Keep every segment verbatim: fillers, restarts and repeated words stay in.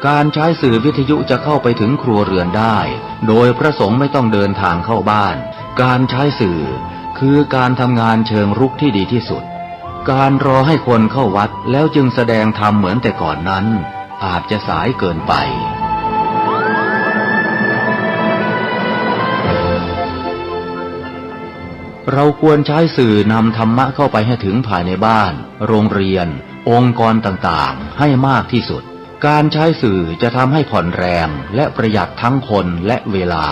การใช้สื่อวิทยุจะเข้าไปถึงครัวเรือนได้ โดยพระสงฆ์ไม่ต้องเดินทางเข้าบ้าน การใช้สื่อคือการทำงานเชิงรุกที่ดีที่สุด การรอให้คนเข้าวัดแล้วจึงแสดงธรรมเหมือนแต่ก่อนนั้น อาจจะสายเกินไป เราควรใช้สื่อนำธรรมะเข้าไปให้ถึงภายในบ้าน โรงเรียน องค์กรต่างๆ ให้มากที่สุด การใช้สื่อจะทำให้ผ่อนแรงและประหยัดทั้งคนและเวลา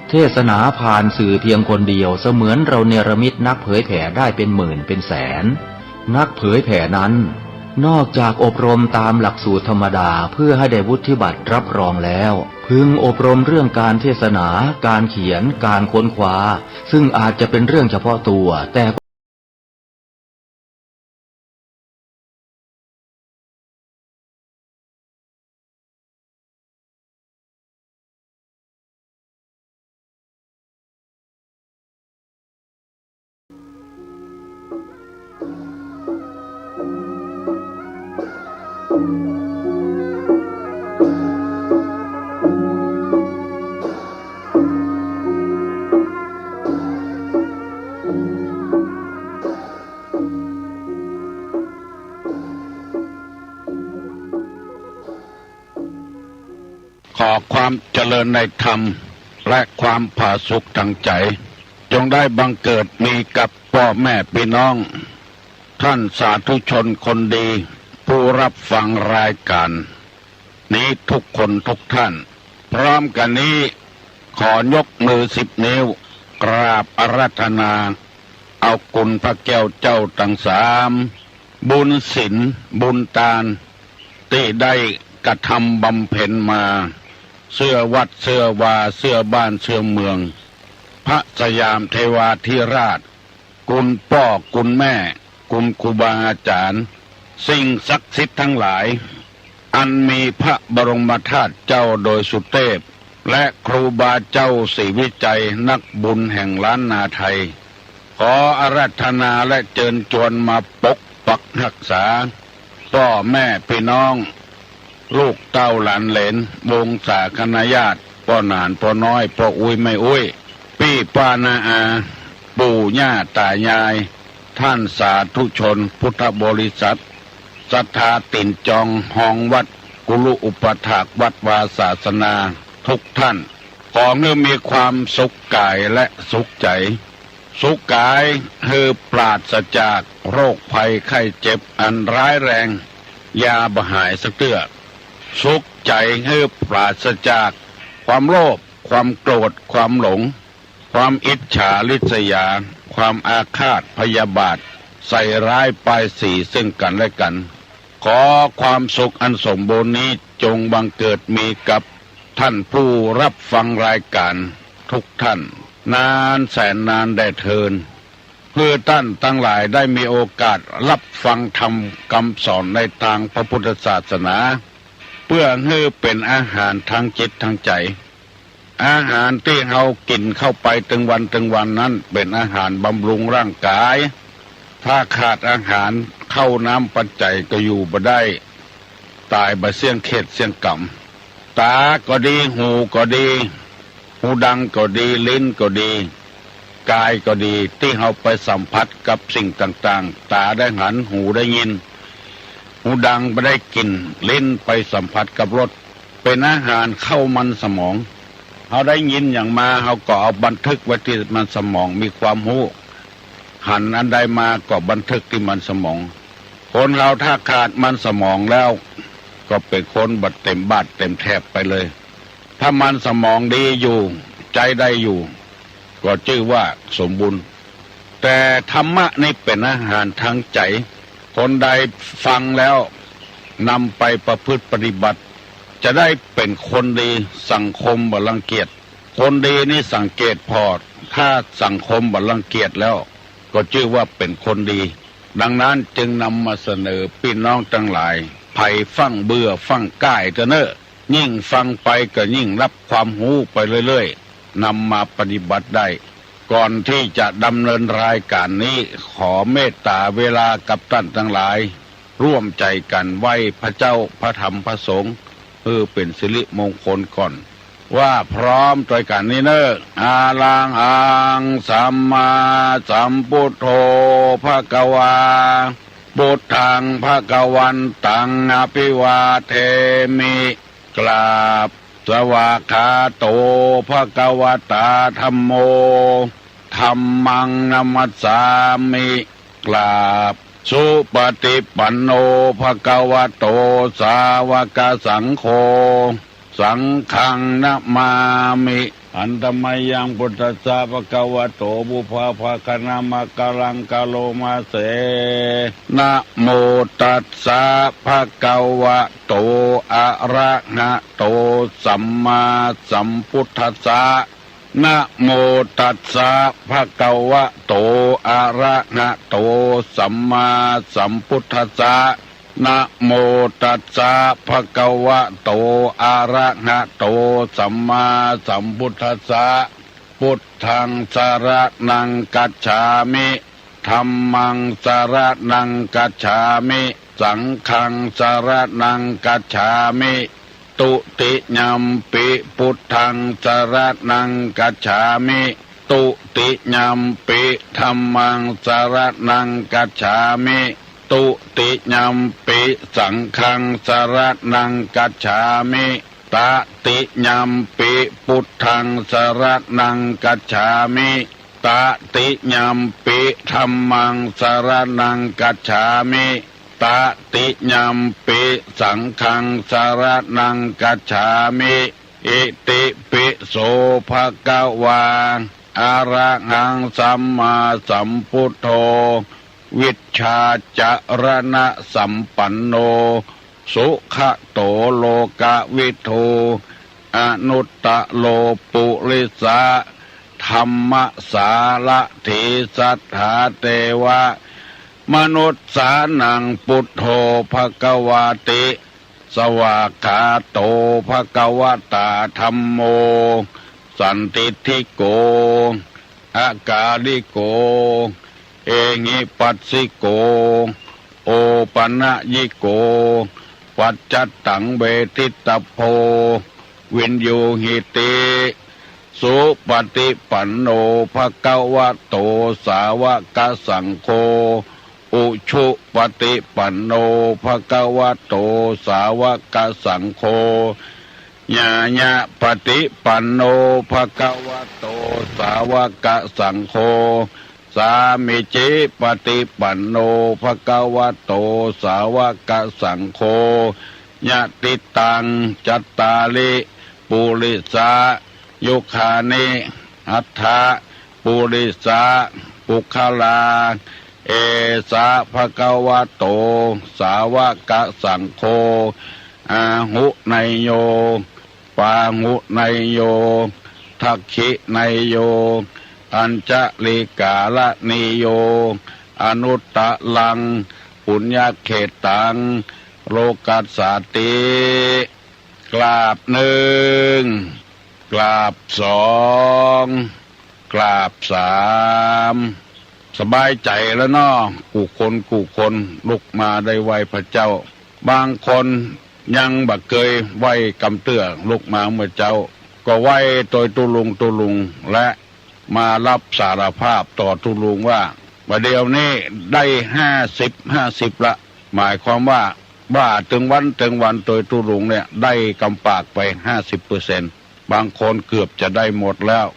เทศนาผ่านสื่อเพียงคนเดียวเสมือนเราเนรมิตนักเผยแผ่ได้เป็นหมื่นเป็นแสน นักเผยแผ่นั้น นอกจากอบรมตามหลักสูตรธรรมดาเพื่อให้ได้วุฒิบัตรรับรองแล้ว พึงอบรมเรื่องการเทศนา การเขียน การค้นคว้า ซึ่งอาจจะเป็นเรื่องเฉพาะตัว แต่ ขอความเจริญในธรรม และความผาสุกทางใจ จงได้บังเกิดมีกับป้อแม่ปี้น้อง ท่านสาธุชนคนดี ผู้รับฟังรายก๋านนี้ทุกคนทุกท่าน พร้อมกั๋นนี้ ขอยกมือสิบนิ้ว กราบอาราธนา เอาคุณพระแก้วเจ้าตังสาม บุญศีล บุญตาน ตี้ได้กระทำบำเพ็ญมา เสื้อวัดเสื้อวา เสื้อบ้านเสื้อเมือง พระสยามเทวาธิราช คุณป้อคุณแม่ คุณครูบาอาจ๋ารย์ สิ่งศักดิ์สิทธิ์ทั้งหลาย อันมีพระบรมธาตุเจ้าดอยสุเตพ และครูบาเจ้าศรีวิชัย นักบุญแห่งล้านนาไทย ขออาราธนาและเจิญจวนมาปกปักฮักษา ป้อแม่ปี้น้อง ลูกเต้าหลานเหลน วงศาคณาญาติ ป้อหนานป้อน้อย ป้ออุ๊ยแม่อุ๊ย ปี้ป้าน้าอา ปู่ย่าต๋ายาย ท่านสาธุชนพุทธบริษัท ศรัทธาตี๋นจองฮองวัด กุลุอุปัฏฐากวัดวาศาสนาทุกท่าน ขอหื้อมีความสุขกายและสุขใจ๋ สุขกายหื้อปราศจากโรคภัยไข้เจ็บอันร้ายแรง ยาบ่หายสักเตื้อ สุขใจ๋หื้อปราศจากความโลภ ความโกรธ ความหลง ความอิจฉาริษยา ความอาฆาตพยาบาท ใส่ร้ายป้ายสีซึ่งกั๋นและกั๋น ขอความสุขอันสมบูรณ์นี้จงบังเกิดมีกับท่านผู้รับฟังรายก๋านทุกท่าน นานแสนนานแด่เทอญ เพื่อต้านตังหลายได้มีโอกาสรับฟังธรรมกำสอนในตางพระพุทธศาสนา เปื้อหื้อเป๋นอาหารตางจิตตางใจ๋ อาหารตี้เฮากิ๋นเข้าไปตึงวันตึงวันนั้นเป๋นอาหารบำรุงร่างก๋าย ถ้าขาดอาหารข้าวน้ำปัจจัยก็อยู่บ่ได้ ต๋ายบ่เสี้ยงเขตเสี้ยงก๋ำ ต๋าก็ดี หูก็ดี หูดังก็ดี ลิ้นก็ดี ก๋ายก็ดี ตี้เฮาไปสัมผัสกับสิ่งต่างๆ ต๋าได้หัน หูได้ยิน หูดังไปได้กลิ่น ลิ้นไปสัมผัสกับรส เป๋นอาหารเข้ามันสมอง เฮาได้ยินหยังมา เฮาก็เอาบันทึกไว้ตี้มันสมอง มีความฮู้ หันอันใดมาก็บันทึกตี้มันสมอง คนเฮาถ้าขาดมันสมองแล้ว ก็เป๋นคนบ่เต๋มบาตรเต๋มแถบไปเลย ถ้ามันสมองดีอยู่ ใจ๊ได้อยู่ ก็จื้อว่าสมบูรณ์ แต่ธรรมะนี้เป๋นอาหารตางใจ๋ คนใดฟังแล้วนำไปประพฤติปฏิบัติ จะได้เป๋นคนดี สังคมบ่รังเกียจ คนดีนี่สังเกตผ่อ ถ้าสังคมบ่รังเกียจแล้ว ก็จื้อว่าเป๋นคนดี ดังนั้นจึงนำมาเสนอปี้น้องตังหลาย ใผฟั่งเบื่อฟั่งก้ายเต๊อะเน่อ ยิ่งฟังไปก็ยิ่งรับความฮู้ไปเรื่อยๆ นำมาปฏิบัติได้ ก่อนตี้จะดำเนินรายก๋านนี้ ขอเมตต๋าเวลากับต้านตังหลาย ร่วมใจ๋กั๋นไหว้พระเจ้า พระธรรม พระสงฆ์ หื้อเป๋นสิริมงคลก่อน ว่าพร้อมตวยกั๋นนี้เน่อ Arahaṃ sammāsambuddho bhagavā, buddhaṃ bhagavantaṃ abhivādemi. กราบ Svākkhāto bhagavatā dhammo, dhammaṃ namassāmi. กราบ Supaṭipanno bhagavato sāvakasaṅgho, saṅghaṃ namāmi. Handa mayaṃ buddhassa bhagavato pubbabhāganamakāraṃ karoma se. Namo tassa bhagavato arahato sammāsambuddhassa. Namo tassa bhagavato arahato sammāsambuddhassa. Namo tassa bhagavato arahato sammāsambuddhassa. Buddhaṃ saraṇaṃ gacchāmi. Dhammaṃ saraṇaṃ gacchāmi. Saṅghaṃ saraṇaṃ gacchāmi. Dutiyampi buddhaṃ saraṇaṃ gacchāmi. Dutiyampi dhammaṃ saraṇaṃ gacchāmi. Dutiyampi saṅghaṃ saraṇaṃ gacchāmi. Tatiyampi buddhaṃ saraṇaṃ gacchāmi. Tatiyampi dhammaṃ saraṇaṃ gacchāmi. Tatiyampi saṅghaṃ saraṇaṃ gacchāmi. Itipi so bhagavā arahaṃ sammāsambuddho vijjācaraṇasampanno sugato lokavidū anuttaro purisadammasārathi satthā devamanussānaṃ buddho bhagavāti. Svākkhāto bhagavatā dhammo sandiṭṭhiko akāliko ehipassiko opanayiko paccattaṃ veditabbo viññūhīti. Supaṭipanno bhagavato sāvakasaṅgho, ujupaṭipanno bhagavato sāvakasaṅgho, ñāyapaṭipanno bhagavato sāvakasaṅgho, sāmīcipaṭipanno bhagavato sāvakasaṅgho, yadidaṃ cattāri purisayugāni aṭṭha purisapuggalā, esa bhagavato sāvakasaṅgho, āhuneyyo pāhuneyyo dakkhiṇeyyo añjalikaraṇīyo anuttaraṃ puññakkhettaṃ lokassāti. กราบหนึ่ง กราบสอง กราบสาม สบายใจ๋แล้วเนาะ กู้คนกู้คนลุกมาได้ไหว้พระเจ้า บางคนยังบ่เกยไหว้กำเตื้อ ลุกมาเมื่อเจ๊า ก็ไหว้โตยตุ๊ลุงตุ๊ลุง และมารับสารภาพต่อตุ๊ลุงว่า บ่าเดี่ยวนี้ได้ห้าสิบห้าสิบละ หมายความว่า ว่าตึงวันตึงวันโตยตุ๊ลุงเนี่ย ได้กำปากไปห้าสิบเปอร์เซ็นต์ บางคนเกือบจะได้หมดแล้ว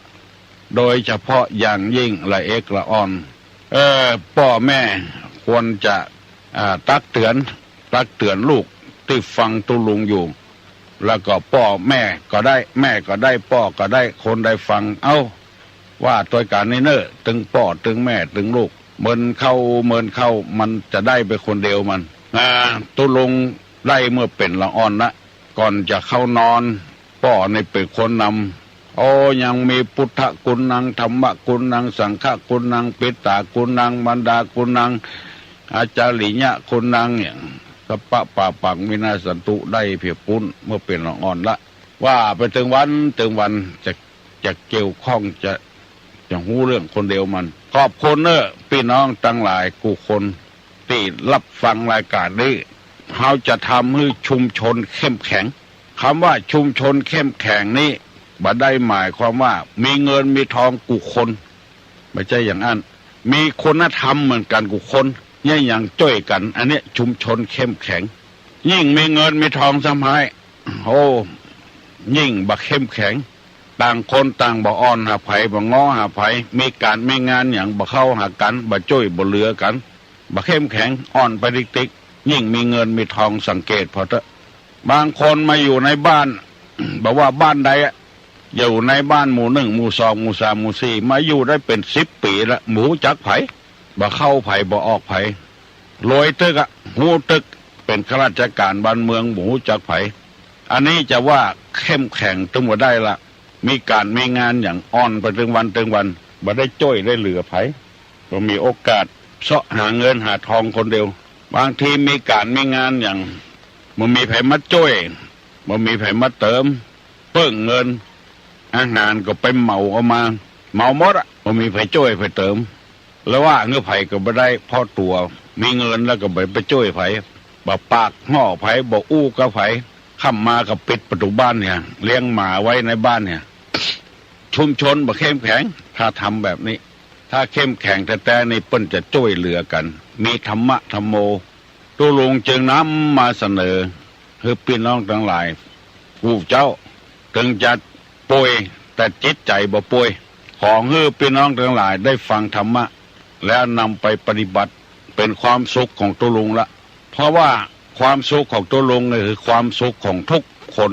โดยเฉพาะอย่างยิ่งละเอกละอ่อน เออ ป้อแม่ควรจะ อ่า ตักเตือน ตักเตือนลูกตี้ฟังตุ๊ลุงอยู่ แล้วก็ป้อแม่ก็ได้ แม่ก็ได้ ป้อก็ได้ คนได้ฟัง เอ้า ว่าตวยกั๋นนี้เน่อ ตึงป้อ ตึงแม่ ตึงลูก เมินเข้า เมินเข้า มันจะได้ไปคนเดียวมัน อ่า ตุ๊ลุงได้เมื่อเป๋นละอ่อนละ ก่อนจะเข้านอน ป้อนี่เป๋นคนนำ โอ้ ยังมี พุทธกุณัง ธัมมกุณัง สังฆกุณัง ปิตากุณัง มารดากุณัง อาจาริยะกุณัง เนี่ย สัพพะปาปังวินาสสันตุ ได้เปียบปุ้น เมื่อเป๋นละอ่อนละ ว่าไปตึงวันตึงวัน จะ จะเกี่ยวข้อง จะ จะฮู้เรื่องคนเดียวมัน ขอบคุณเน่อ ปี้น้องตังหลายกู้คน ตี้ฮับฟังรายก๋านนี้ เฮาจะทำหื้อชุมชนเข้มแข็ง กำว่าชุมชนเข้มแข็งนี้บ่ได้หมายความว่ามีเงินมีทองกู้คน บ่ใจ้อย่างอั้น มีคุณธรรมเหมือนกั๋นกู้คน เยียะหยังจ้วยกั๋น อันเนี้ยชุมชนเข้มแข็ง ยิ่งมีเงินมีทองซ้ำฮ้าย โอ้ ยิ่งบ่เข้มแข็ง ต่างคนต่างบ่อ่อนหาใผ บ่ง้อหาใผ มีก๋านมีงานหยังบ่เข้าหากั๋น บ่จ้วยบ่เหลือกั๋น บ่เข้มแข็ง อ่อนไปติ๊กๆ ยิ่งมีเงินมีทอง สังเกตผ่อเต๊อะ บางคนมาอยู่ในบ้าน บ่ว่าบ้านใดอะ อยู่ในบ้านหมู่นึ่ง หมู่สอง หมู่สาม หมู่สี่ มาอยู่ได้เป๋นสิบปี๋ละ บ่ฮู้จักใผ บ่เข้าใผ บ่ออกใผ รวยตึกอะ ฮู้ตึก เป๋นข้าราชก๋านบ้านเมือง บ่ฮู้จักใผ อันนี้จะว่าเข้มแข็งตึงบ่ได้ละ มีก๋านมีงานหยังอ่อนไปตึงวันตึงวัน บ่ได้จ้วยได้เหลือใผ บ่มีโอกาสเซาะหาเงินหาทองคนเดียว บางทีมีก๋านมีงานหยัง บ่มีใผมาจ้วย บ่มีใผมาเติม เปิ้งเงิน อาหารก็ไปเหมาเอามา เหมาหมดอะ บ่มีใผจ้วยใผเติม แล้วว่าหื้อใผก็บ่ได้ เพราะตั๋วมีเงินแล้วก็บ่ไปจ้วยใผ บ่ปากฮ้อใผ บ่อู้กับใผ ค่ำมาก็ปิดประตู๋บ้านเนี่ย เลี้ยงหมาไว้ในบ้านเนี่ย ชุมชนบ่เข้มแข็ง ถ้าทำแบบนี้ ถ้าเข้มแข็งแต๊ๆ นี่เปิ้นจะจ้วยเหลือกั๋น มีธรรมะธัมโม ตุ๊ลุงจึงนำมาเสนอ หื้อปี้น้องตังหลาย ผู้เจ้า ตึงจะป่วย แต่จิตใจ๋บ่ป่วย ขอหื้อปี้น้องตังหลายได้ฟังธรรมะ แล้วนำไปปฏิบัติ เป๋นความสุขของตุ๊ลุงละ เพราะว่าความสุขของตุ๊ลุงเนี่ยคือความสุขของทุกคน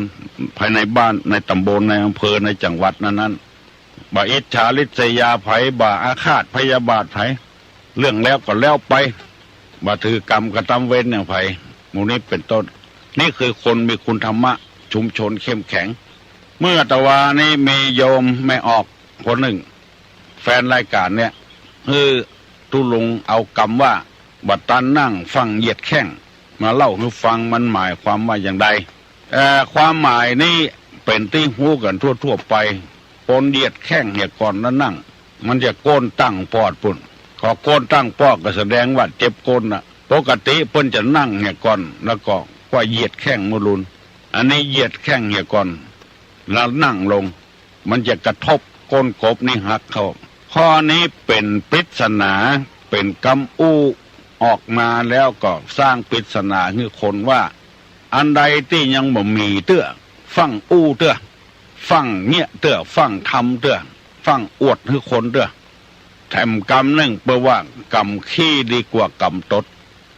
ภายในบ้าน ในต๋ำบล ในอำเภอ ในจังหวัดนั้นๆ บ่อิจฉาริษยาใผ บ่อาฆาตพยาบาทใผ เรื่องแล้วก็แล้วไป บ่ถือกรรมกระตำเวรอย่างใผ หมู่นี้เป๋นต้น นี่คือคนมีคุณธรรมะ ชุมชนเข้มแข็ง เมื่อตะวานี้มีโยมแม่ออกคนนึ่ง แฟนรายก๋านเนี่ย หื้อตุ๊ลุงเอากำว่า บ่ตันนั่งฟั่งเหยียดแข้ง มาเล่าหื้อฟัง มันหมายความว่าอย่างใด เอ่อ ความหมายนี้เป๋นตี้ฮู้กั๋นทั่วๆ ไป คนเหยียดแข้งเหียก่อนแล้วนั่ง มันจะโก้นตั้งปอดปู๊น ขอโก้นตั้งปอดก็แสดงว่าเจ็บโก้นน่ะ ปกติเปิ้นจะนั่งเหียก่อน แล้วก็กว่าเหยียดแข้งมะลุน อันนี้เหยียดแข้งเหียก่อน แล้วนั่งลง มันจะกระทบก้นกบนี่หักเข้า ข้อนี้เป๋นปริศนา เป๋นกำอู้ออกมาแล้วก็สร้างปริศนาหื้อคนว่า อันใดตี้ยังบ่มีเตื้อ ฟั่งอู้เตื้อ ฟั่งเยียะเตื้อ ฟั่งทำเตื้อ ฟั่งอวดหื้อคนเตื้อ แถมกำนึ่งเปิ้นว่ากำขี้ดีกว่ากำตด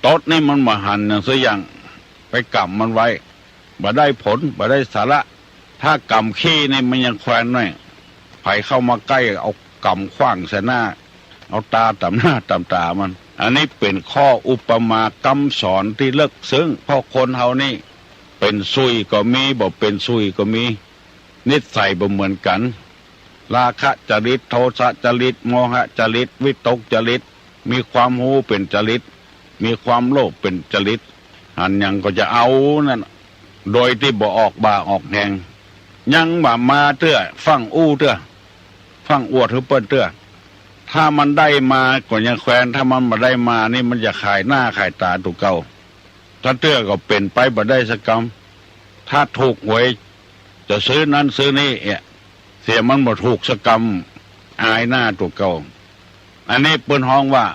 ตดนี่มันบ่หันอย่างสักอย่าง ไปกำมันไว้ บ่ได้ผล บ่ได้สาระ ถ้ากำขี้นี่มันยังแควนหน้อย ใผเข้ามาใก้เอากำขว้างใส่หน้า เอาต๋าต๋ำหน้าต๋ำต๋ามัน อันนี้เป๋นข้ออุปมากำสอนตี้ลึกซึ้ง เพราะคนเฮานี่ เป๋นสุยก็มี บ่เป๋นสุยก็มี นิสัยบ่เหมือนกั๋น ราคะจริต โทสะจริต โมหะจริต วิตกจริต มีความฮู้เป๋นจริต มีความโลภเป๋นจริต หันหยังก็จะเอานั่น โดยตี้บ่ออกบ่าออกแฮง ยังบ่มาเตื้อ ฟั่งอู้เตื้อ ฟั่งอวดหื้อเปิ้นเตื้อ ถ้ามันได้มาก็ยังแควน ถ้ามันบ่ได้มานี่มันจะขายหน้าขายต๋าตั๋วเก่า ถ้าเตื้อก็เป๋นไปบ่ได้สักกำ ถ้าถูกหวย จะซื้อนั้นซื้อนี่เอะ เสียมันบ่ถูกสักกำ อายหน้าตั๋วเก่า อันนี้เปิ้นฮ้องว่า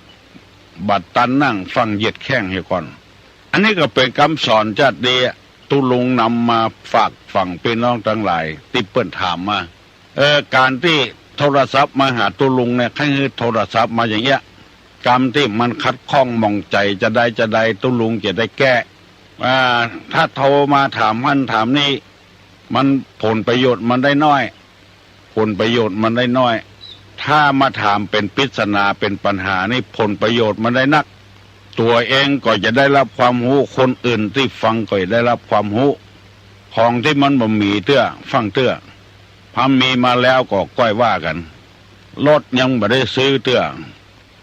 บ่ตันนั่งฟั่งเหยียดแข้งเหียก่อน อันนี้ก็เป๋นกำสอนจาดดี ตุ๊ลุงนำมาฝากฝังปี้น้องตังหลายตี้เปิ้นถามมา เออ ก๋านตี้โทรศัพท์มาหาตุ๊ลุงเนี่ย ใค่หื้อโทรศัพท์มาอย่างเอี้ย กำตี้มันขัดข้องหมองใจ๋จะใดจะใด ตุ๊ลุงจะได้แก้ อ่า ถ้าโทรมาถามหั้นถามนี่ มันผลประโยชน์มันได้น้อย ผลประโยชน์มันได้น้อย ถ้ามาถามเป๋นปริศนาเป๋นปัญหานี่ผลประโยชน์มันได้นัก ตั๋วเองก็จะได้ฮับความฮู้ คนอื่นตี้ฟังก็จะได้ฮับความฮู้ ของตี้มันบ่มีเตื้อ ฟั่งเตื้อ พอมีมาแล้วก็ก้อยว่ากั๋น รถยังบ่ได้ซื้อเตื้อ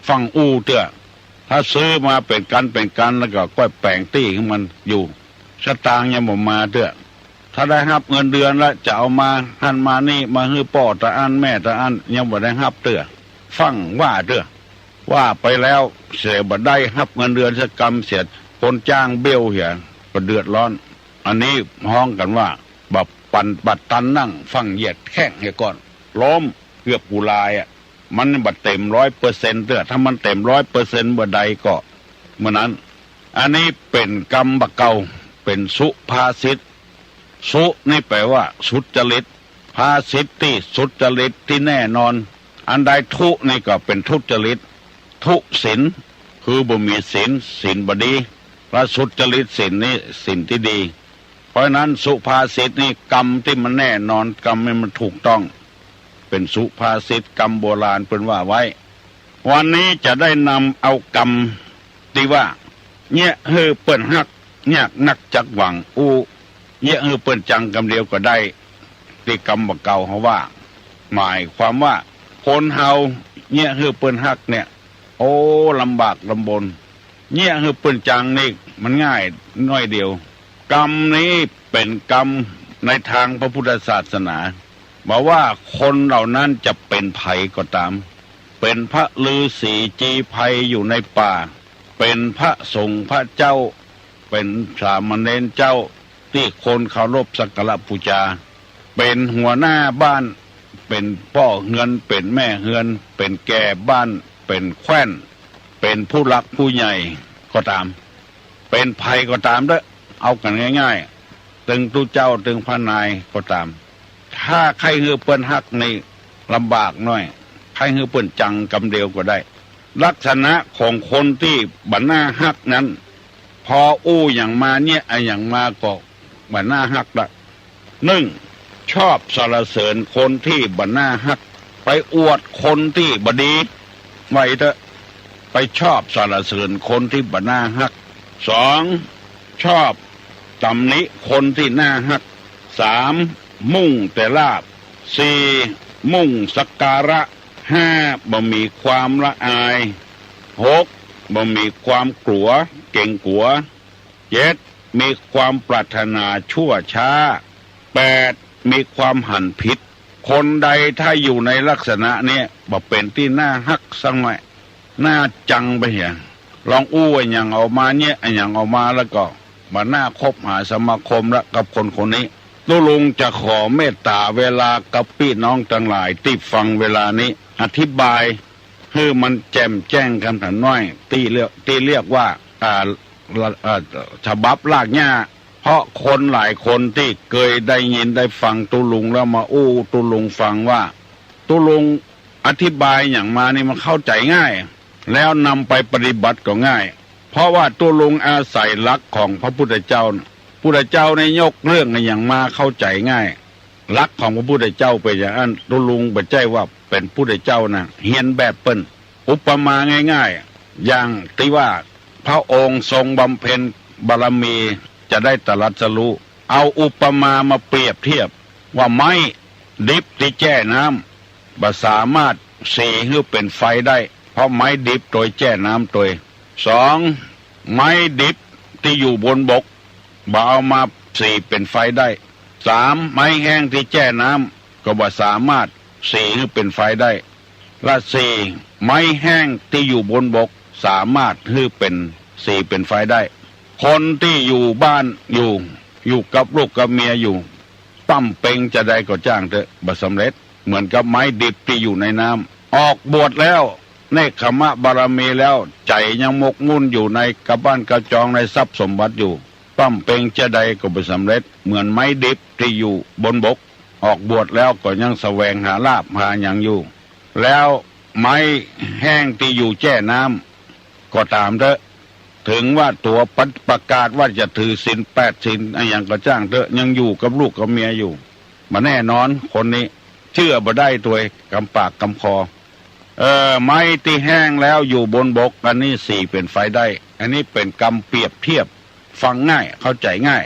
ฟั่งอู้เตื้อ ถ้าซื้อมาเป๋นกั๋นเป๋นกั๋นแล้วก็ก้อยแป๋งตี้หื้อมันอยู่ สตางค์ยังบ่มาเตื้อ ถ้าได้ฮับเงินเดือนแล้วจะเอามาหั้นมานี่ มาหื้อป้อตะอั้นแม่ตะอั้น ยังบ่ได้ฮับเตื้อ ฟั่งว่าเตื้อ ว่าไปแล้วเสียบ่ได้ฮับเงินเดือนสักกำ เสียคนจ้างเบี้ยวเหีย ก็เดือดร้อน อันนี้ฮ้องกั๋นว่า บ่ปันบ่ตันนั่งฟั่งเหยียดแข้งเหียก่อน ล้มเกือบกูลายอะ มันบ่เต๋มร้อยเปอร์เซ็นต์เตื้อ ถ้ามันเต๋มร้อยเปอร์เซ็นต์เมื่อใดก็เมื่อนั้น อันนี้เป๋นกำบ่าเก่า เป๋นสุภาษิต สุนี่แป๋ว่าสุจริต ภาษิตตี้สุจริตตี้แน่นอน อันใดทุนี่ก็เป๋นทุจริต ทุศีล คือบ่มีศีล ศีลบ่ดี และสุจริตศีลนี่ศีลตี้ดี เพราะฉะนั้นสุภาษิตนี่กำตี้มันแน่นอน กำนี่มันถูกต้อง เป๋นสุภาษิตกำโบราณเปิ้นว่าไว้ วันนี้จะได้นำเอากำตี้ว่า เยียะหื้อเปิ้นฮัก ยากนักจักหวังอู้ เยียะหื้อเปิ้นจังกำเดียวก็ได้ ตี้กำบ่าเก่าเฮาว่า หมายความว่าคนเฮาเยียะหื้อเปิ้นฮักเนี่ย โอ้ ลำบากลำบน เยียะหื้อเปิ้นจังนี่มันง่ายน้อยเดียว กำนี้เป๋นกำในตางพระพุทธศาสนา บ่ว่าคนเหล่านั้นจะเป๋นใผก็ต๋าม เป๋นพระฤๅษีจีไพรอยู่ในป่า เป๋นพระสงฆ์พระเจ้า เป๋นสามเณรเจ้าตี้คนเคารพสักการะปู๋จา เป๋นหัวหน้าบ้าน เป๋นป้อเฮือน เป๋นแม่เฮือน เป๋นแก่บ้าน เป๋นแคว่น เป๋นผู้หลักผู้ใหญ่ก็ต๋าม เป๋นใผก็ต๋ามเต๊อะ เอากั๋นง่ายๆ ตึงตุ๊เจ้า ตึงพระนายก็ต๋าม ถ้าใค่หื้อเปิ้นฮักนี่ลำบากน้อย ใค่หื้อเปิ้นจังกำเดียวก็ได้ ลักษณะของคนตี้บ่น่าฮักนั้น พออู้หยังมาเยียะอะหยังมาก็บ่น่าฮักละ นึ่ง ชอบสรรเสริญคนตี้บ่น่าฮัก ไปอวดคนตี้บ่ดี ว่าอี้เต๊อะ ไปชอบสรรเสริญคนตี้บ่น่าฮัก สอง ชอบตำหนิคนตี้น่าฮัก สาม มุ่งแต่ลาภ สี่ มุ่งสักการะ ห้า บ่มีความละอาย หก บ่มีความกั๋ว เก๋งกั๋ว เจ็ด มีความปรารถนาชั่วช้า แปด มีความหันผิด คนใดถ้าอยู่ในลักษณะเนี้ย บ่เป๋นตี้น่าฮักสักหน่อย น่าจังไปเหีย ลองอู้อะหยังออกมา เยียะอะหยังออกมาแล้วก็บ่น่าคบหาสมาคมละกับคนคนนี้ ตุ๊ลุงจะขอเมตต๋าเวลากับปี้น้องตังหลายตี้ฟังเวลานี้ อธิบายหื้อมันแจ่มแจ้งกำถามน้อย ตี้เรียก ตี้เรียกว่า อ่า ละ อ่า ฉบับรากหญ้า เพราะคนหลายคนตี้เกยได้ยินได้ฟังตุ๊ลุงแล้วมาอู้ตุ๊ลุงฟังว่า ตุ๊ลุงอธิบายหยังมานี่มันเข้าใจ๋ง่าย แล้วนำไปปฏิบัติก็ง่าย เพราะว่าตุ๊ลุงอาศัยหลักของพระพุทธเจ้า พุทธเจ้านี่ยกเรื่องอะหยังมาเข้าใจ๋ง่าย หลักของพระพุทธเจ้าเป๋นอย่างอั้น ตุ๊ลุงบ่ใจ้ว่าเป๋นพุทธเจ้านะ เฮียนแบบเปิ้น อุปมาง่ายๆ อย่างตี้ว่าพระองค์ทรงบำเพ็ญบารมีจะได้ตรัสรู้ เอาอุปมามาเปรียบเทียบว่าไม้ดิบตี้แจ้น้ำ บ่สามารถสีหื้อเป๋นไฟได้ เพราะไม้ดิบตวยแจ้น้ำตวย สอง ไม้ดิบตี้อยู่บนบก บ่เอามาสีเป๋นไฟได้ สาม ไม้แห้งตี้แจ้น้ำ ก็บ่สามารถสีหื้อเป๋นไฟได้ และสี่ ไม้แห้งตี้อยู่บนบก สามารถหื้อเป๋น สีเป๋นไฟได้ คนตี้อยู่บ้านอยู่ อยู่กับลูกกับเมียอยู่ ป้ำเป็งจาใดก็จ้างเต๊อะ บ่สำเร็จ เหมือนกับไม้ดิบตี้อยู่ในน้ำ ออกบวชแล้ว เนกขัมมะบารมีแล้ว ใจ๋ยังหมกมุ่นอยู่ในกระบั้นกระจองในทรัพย์สมบัติอยู่ ป้ำเป็งจาใดก็บ่สำเร็จ เหมือนไม้ดิบตี้อยู่บนบก ออกบวชแล้วก็ยังแสวงหาลาภหาหยังอยู่ แล้วไม้แห้งตี้อยู่แจ้น้ำ ก็ต๋ามเต๊อะ ถึงว่าตั๋วประ ประกาศว่าจะถือศีลแปดศีลอะหยังก็จ้างเต๊อะ ยังอยู่กับลูกกับเมียอยู่ บ่แน่นอนคนนี้ เจื้อบ่ได้ตวย กำปากกำคอ เออ ไม้ตี้แห้งแล้วอยู่บนบก อันนี้สีเป๋นไฟได้ อันนี้เป๋นกำเปรียบเทียบ ฟังง่าย เข้าใจ๋ง่าย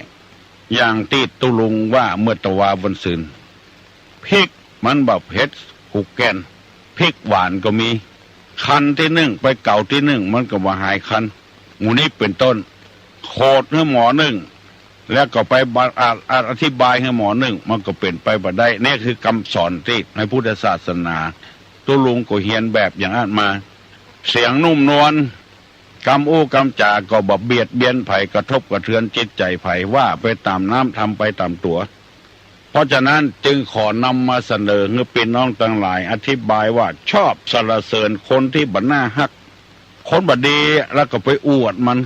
อย่างตี้ตุ๊ลุงว่าเมื่อตะวาวันซืน พริกมันบ่เผ็ดกู้แก่น พริกหวานก็มี คันตี้นึ่งไปเก๋าตี้นึ่งมันก็บ่หายคัน หมู่นี้เป๋นต้น โขดหื้อหมอนึ่ง แล้วก็ไปบะ อ่า อ่า อธิบายหื้อหมอนึ่ง มันก็เป๋นไปบ่ได้ นี่คือกำสอนตี้ในพุทธศาสนา ตุ๊ลุงก็เฮียนแบบอย่างอั้นมา เสียงนุ่มนวล กำอู้กำจาก็บ่เบียดเบียนใผ กระทบกระเทือนจิตใจ๋ใผ ว่าไปต๋ามน้ำ ทำไปต๋ามตั๋ว ราะฉะนั้นจึงขอนำมาเสนอหื้อปี้น้องตังหลายอธิบายว่า ชอบสรรเสริญคนตี้บ่น่าฮัก คนบ่ดีแล้วก็ไปอวดมัน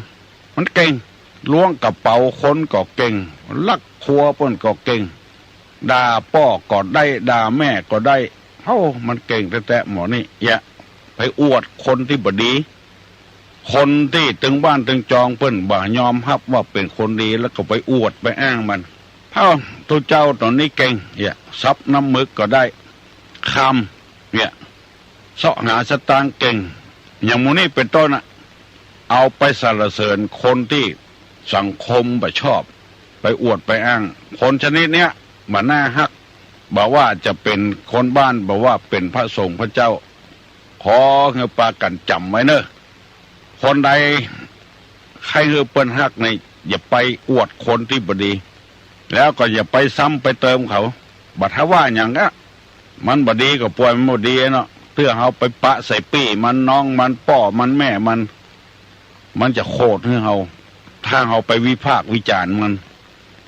มันเก่ง ล้วงกระเป๋าคนก็เก่ง ลักครัวเปิ้นก็เก่ง ด่าป้อก็ได้ ด่าแม่ก็ได้ เฮ้า มันเก่งแต๊ๆ หมอนี่ อย่าไปอวดคนตี้บ่ดี คนตี้ตึงบ้านตึงจองเปิ้นบ่ยอมฮับว่าเป๋นคนดี แล้วก็ไปอวดไปอ้างมัน เฮ้า ตุ๊เจ้าต๋นนี้เก่ง อย่า สับน้ำหมึกก็ได้ คำ เนี่ย เซาะหาสตางค์เก่ง อย่างหมู่นี้เป๋นต้นน่ะ เอาไปสรรเสริญคนตี้สังคมบ่ชอบ ไปอวดไปอ้าง คนชนิดเนี้ยบ่น่าฮัก บ่ว่าจะเป๋นคนบ้าน บ่ว่าเป๋นพระสงฆ์พระเจ้า ขอหื้อปากั๋นจ๋ำไว้เน่อ คนใดใค่หื้อเปิ้นฮักนี่ อย่าไปอวดคนตี้บ่ดี แล้วก็อย่าไปซ้ำไปเติมเขา บ่ถ้าว่าหยังอะ มันบ่ดีก็ป่วยมันบ่ดีเนาะ เตื้อเฮาไปปะใส่ปี้มัน น้องมัน ป้อมัน แม่มัน มันจะโขดหื้อเฮา ถ้าเฮาไปวิพากษ์วิจารณ์มัน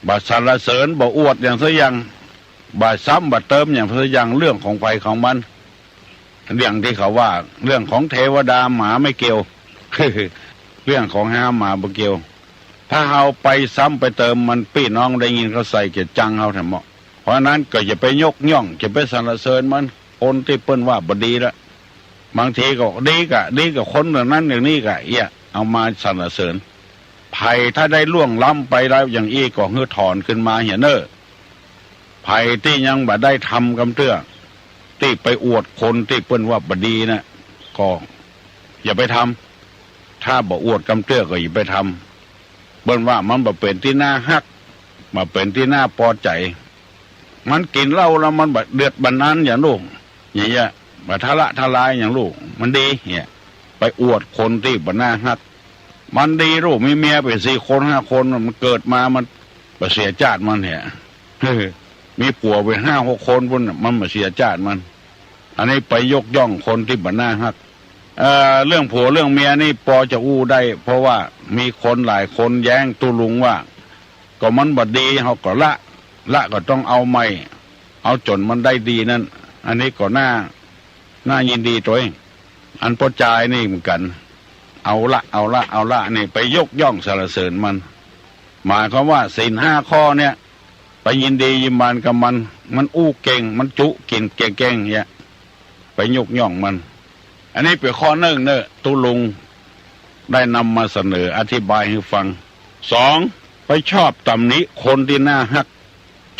บ่สรรเสริญ บ่อวดหยังสักอย่าง บ่ซ้ำบ่เติมหยังสักอย่าง เรื่องของใผของมัน อย่างตี้เขาว่า เรื่องของเทวดาหมาไม่เกี่ยว เรื่องของเฮาหมาบ่เกี่ยว ถ้าเฮาไปซ้ำไปเติมมัน ปี้น้องได้ยินเขาใส่เกียจจังเฮาแท้เหมาะ เพราะฉะนั้นก็อย่าไปยกย่อง อย่าไปสรรเสริญมัน คนตี้เปิ้นว่าบ่ดีละ บางทีก็ดีกะ ดีกับคนอย่างนั้นอย่างนี้กะ เอี้ย เอามาสรรเสริญ ใผถ้าได้ล่วงล้ำไปแล้วอย่างอี้ก็หื้อถอนขึ้นมาเหียเน่อ ใผตี้ยังบ่ได้ทำกำเตื้อ ตี้ไปอวดคนตี้เปิ้นว่าบ่ดีน่ะ ก็อย่าไปทำ ถ้าบ่อวดกำเตื้อก็อย่าไปทำ เปิ้นว่ามันบ่เป๋นตี้น่าฮัก บ่เป๋นตี้น่าปอใจ๋ มันกิ๋นเหล้าแล้วมันบ่เดือดบ่อันอย่างลูก อย่างเงี้ย บ่ทะละทะลายอย่างลูก มันดี เนี่ย ไปอวดคนตี้บ่น่าฮัก มันดีลูก มีเมียไปสี่คนห้าคน มันเกิดมามันบ่เสียจ้าดมันเนี่ย มีผัวไปห้าหกคนปุ้นน่ะ มันบ่เสียจ้าดมัน อันนี้ไปยกย่องคนตี้บ่น่าฮัก เอ่อ เรื่องผัวเรื่องเมียนี่ปอจะอู้ได้ เพราะว่ามีคนหลายคนแย้งตุ๊ลุงว่า ก็มันบ่ดี เฮาก็ละ ละก็ต้องเอาใหม่ เอาจ๋นมันได้ดีนั้น อันนี้ก็น่า น่ายินดีตวย อันป้อจายนี่เหมือนกั๋น เอาละ เอาละ เอาละ นี่ไปยกย่องสรรเสริญมัน หมายความว่าศีลห้าข้อเนี่ย ไปยินดียินบานกับมัน มันอู้เก่ง มันจุกิ๋นเก่งๆ เนี่ย ไปยกย่องมัน อันนี้เป๋นข้อนึ่งเน่อ ตุ๊ลุงได้นำมาเสนออธิบายหื้อฟัง สอง ไปชอบตำหนิคนตี้น่าฮัก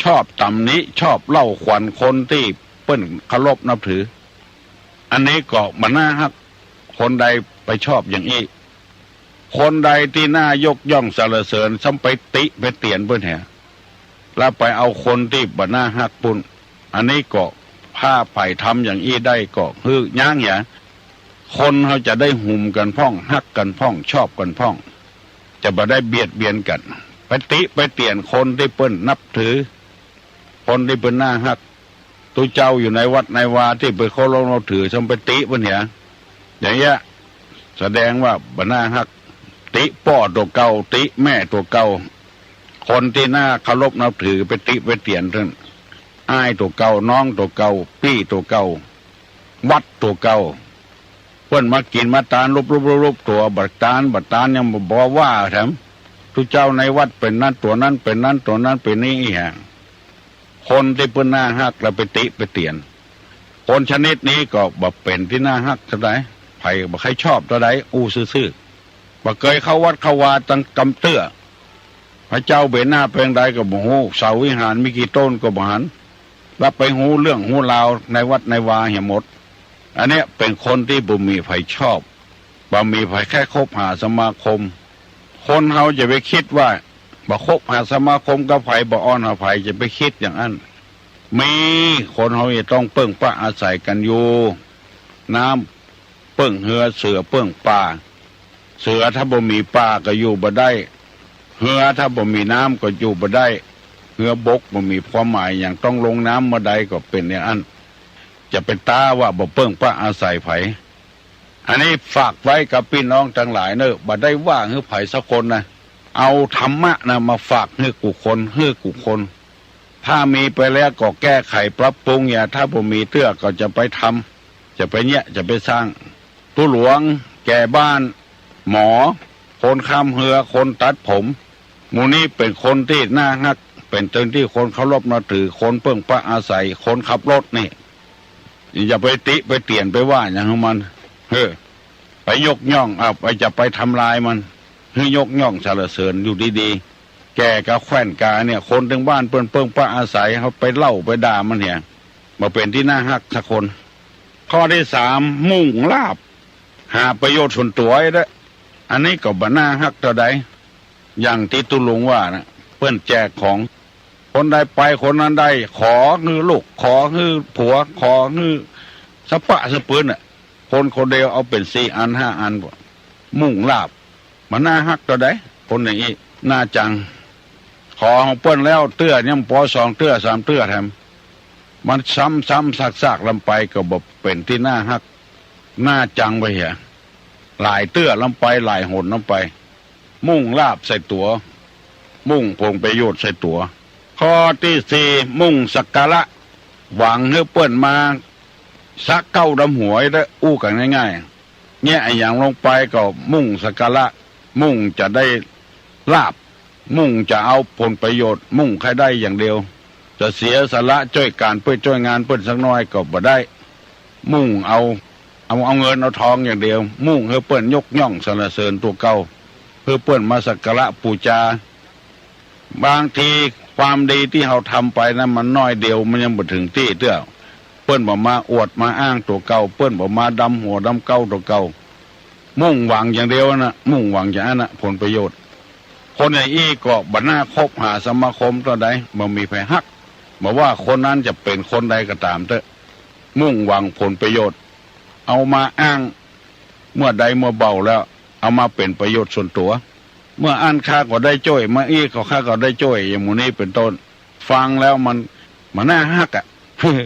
ชอบตำหนิ ชอบเล่าขวัญคนตี้เปิ้นเคารพนับถือ อันนี้ก็บ่น่าฮัก คนใดไปชอบอย่างอี้ คนใดตี้น่ายกย่องสรรเสริญ ซ้ำไปติไปเตียนเปิ้นแห แล้วไปเอาคนตี้บ่น่าฮักปุ้น อันนี้ก็ถ้าใผทำอย่างอี้ได้ก็หื้อยั้งเหีย คนเฮาจะได้หุมกั๋นพ่อง ฮักกั๋นพ่อง ชอบกั๋นพ่อง จะบ่ได้เบียดเบียนกั๋น ไปติไปเตียนคนตี้เปิ้นนับถือ คนตี้เปิ้นน่าฮัก ตุ๊เจ้าอยู่ในวัดในวาตี้เปิ้นเคารพนับถือ ซ้ำไปติเปิ้นเหีย อย่างเงี้ย แสดงว่าบ่น่าฮัก ติป้อตั๋วเก่า ติแม่ตั๋วเก่า คนตี้น่าเคารพนับถือไปติไปเตียนเปิ้น อ้ายตั๋วเก่า น้องตั๋วเก่า ปี้ตั๋วเก่า วัดตั๋วเก่า เปิ้นมากิ๋นมาตานรูปๆๆ ตั๋ว บ่ตาน บ่ตานยังบ่ บ่ว่าแถม ตุ๊เจ้าในวัดเป๋นนั้นตั๋วนั้น เป๋นนั้นตั๋วนั้น เป๋นนี้อีหยัง คนตี้เปิ้นน่าฮักแล้วไปติไปเตียน คนชนิดนี้ก็บ่เป๋นตี้น่าฮักเต้าใด ใผบ่ใค่ชอบเต้าใด อู้ซื่อๆ บ่เกยเข้าวัดเข้าวาตังกำเตื้อ พระเจ้าเป๋นหน้าเป๋นใดก็บ่ฮู้ เสาวิหารมีกี่ต้นก็บ่หัน แล้วไปฮู้เรื่องฮู้ราวในวัดในวาเหียหมด อันเนี้ยเป๋นคนตี้บ่มีใผชอบ บ่มีใผใค่คบหาสมาคม คนเฮาจะไปกึ๊ดว่า บ่คบหาสมาคมกับใผ บ่อ้อนหาใผ จะไปกึ๊ดอย่างอั้น มี คนเฮาจะต้องเปิ้งป้าอาศัยกั๋นอยู่ น้ำเปิ้งเฮือ เสือเปิ้งป่า เสือถ้าบ่มีป่าก็อยู่บ่ได้ เฮือถ้าบ่มีน้ำก็อยู่บ่ได้ เฮือบกบ่มีความหมายหยัง ต้องลงน้ำเมื่อใดก็เป๋นอย่างอั้น จะไปต๊าว่าบ่เปิ้งป้าอาศัยใผ อันนี้ฝากไว้กับปี้น้องตังหลายเน่อ บ่ได้ว่าหื้อใผสักคนนะ เอาธรรมะนะมาฝากหื้อกู้คน หื้อกู้คน ถ้ามีไปแล้วก็แก้ไขปรับปรุง อย่า ถ้าบ่มีเตื้อก็จะไปทำ จะไปเยียะ จะไปสร้าง ตุ๊หลวง แก่บ้าน หมอ คนข้ามเฮือ คนตัดผม หมู่นี้เป๋นคนตี้น่าฮัก เป๋นตี้คนเคารพนับถือ คนเปิ้งปะอาศัย คนขับรถนี่ อย่าไปติไปเตียนไปว่าหยังหื้อมัน เฮ้อ ไปยกย่อง อ่ะ ไป จะไปทำลายมัน หื้อยกย่องสรรเสริญอยู่ดีๆ แก่กาแขวนกาเนี่ย คนตึงบ้านเปิ้นเปิ้งปะอาศัย เฮาไปเล่าไปด่ามันเหีย บ่เป๋นตี้น่าฮักสักคน ข้อตี้สาม มุ่งลาภ หาประโยชน์ส่วนตั๋วเด้อ อันนี้ก็บ่น่าฮักเต้าใด อย่างตี้ตุ๊ลุงว่านะ เปิ้นแจกของ คนใดไปคนนั้นได้ ขอหื้อลูก ขอหื้อผัว ขอหื้อสะปะสะปืนน่ะ คนคนเดียวเอาเป๋นสี่อันห้าอัน มุ่งลาภ บ่น่าฮักเต้าใด คนอย่างอี้ น่าจัง ขอของเปิ้นแล้วเตื้อยังปอสองเตื้อสามเตื้อแถม มันซ้ำๆ ซากๆ ลำไปก็บ่เป๋นตี้น่าฮัก น่าจังไปเหีย หลายเตื้อลำไป หลายหนลำไป มุ่งลาภใส่ตั๋ว มุ่งผลประโยชน์ใส่ตั๋ว ข้อตี้สี่ มุ่งสักการะ หวังหื้อเปิ้นมาสะเก๊าดำหัวเด้อ อู้กั๋นง่ายๆ เยียะอะหยังลงไปก็มุ่งสักการะ มุ่งจะได้ลาภ มุ่งจะเอาผลประโยชน์ มุ่งใค่ได้อย่างเดียว จะเสียสละจ้วยก๋านเปิ้นจ้วยงานเปิ้นสักน้อยก็บ่ได้ มุ่งเอา เอา เอาเงินเอาทองอย่างเดียว มุ่งหื้อเปิ้นยกย่องสรรเสริญตั๋วเก่า หื้อเปิ้นมาสักการะปู๋จา บางทีความดีตี้เฮาทำไปนั้นมันน้อยเดียว มันยังบ่เถิงตี้เตื้อ เปิ้นบ่มาอวดมาอ้างตั๋วเก่า เปิ้นบ่มาดำหัวดำเก๊าตั๋วเก่า มุ่งหวังอย่างเดียวนะ มุ่งหวังอย่างนั้นนะ ผลประโยชน์ คนอย่างอี้ก็บ่น่าคบหาสมาคมเต้าใด บ่มีใผฮัก บ่ว่าคนนั้นจะเป๋นคนใดก็ต๋ามเต๊อะ มุ่งหวังผลประโยชน์ เอามาอ้างเมื่อใดเมื่อเบาแล้ว เอามาเป๋นประโยชน์ส่วนตั๋ว เมื่ออั้นข้าก็ได้จ้วย เมื่ออี้ก็ข้าก็ได้จ้วย อย่างหมู่นี้เป๋นต้น ฟังแล้วมัน มันบ่น่าฮักอะ มัน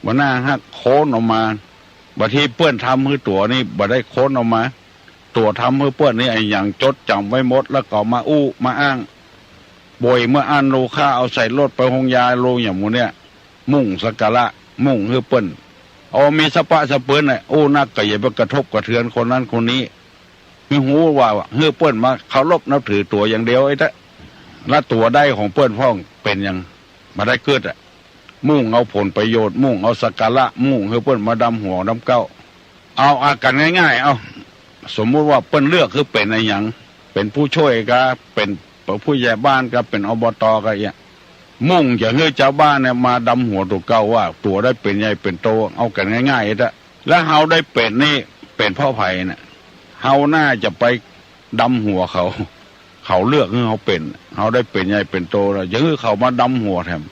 บ่น่าฮัก โค้นออกมา บางทีเปิ้นทำหื้อตั๋วนี่บ่ได้โค้นออกมา ตั๋วทำหื้อเปิ้นนี่อะหยังจดจ๋ำไว้หมด แล้วก็มาอู้มาอ้าง บ่อยเมื่ออั้นลูกข้าเอาใส่รถไปโฮงยาลูก อย่างหมู่เนี้ย มุ่งสักการะ มุ่งหื้อเปิ้น เอามีสะปะสะปืนน่ะ อู้นักก็อย่าไปกระทบกระเทือนคนนั้นคนนี้ หื้อฮู้ว่า หื้อเปิ้นมาเคารพนับถือตั๋วอย่างเดียวไอ้เต๊อะ และตั๋วได้ของเปิ้นพ่องเป๋นหยัง บ่ได้กึ๊ดอะ มุ่งเอาผลประโยชน์ มุ่งเอาสักการะ มุ่งหื้อเปิ้นมาดำหัวดำเก๊า เอา เอากั๋นง่ายๆ เอา สมมุติว่าเปิ้นเลือกหื้อเป๋นอะหยัง เป๋นผู้ช่วยกา เป๋นผู้ใหญ่บ้านกา เป๋น อบต. กาเอี้ย มุ่งจะหื้อจาวบ้านเนี่ยมาดำหัวตั๋วเก่าว่าตั๋วได้เป๋นใหญ่เป๋นโต เอากั๋นง่ายๆ เต๊อะ แล้วเฮาได้เป๋นนี่เป๋นเพราะใผน่ะ เฮาน่าจะไปดำหัวเขา เขาเลือกหื้อเฮาเป๋น เฮาได้เป๋นใหญ่เป๋นโตแล้ว จะหื้อเขามาดำหัวแถม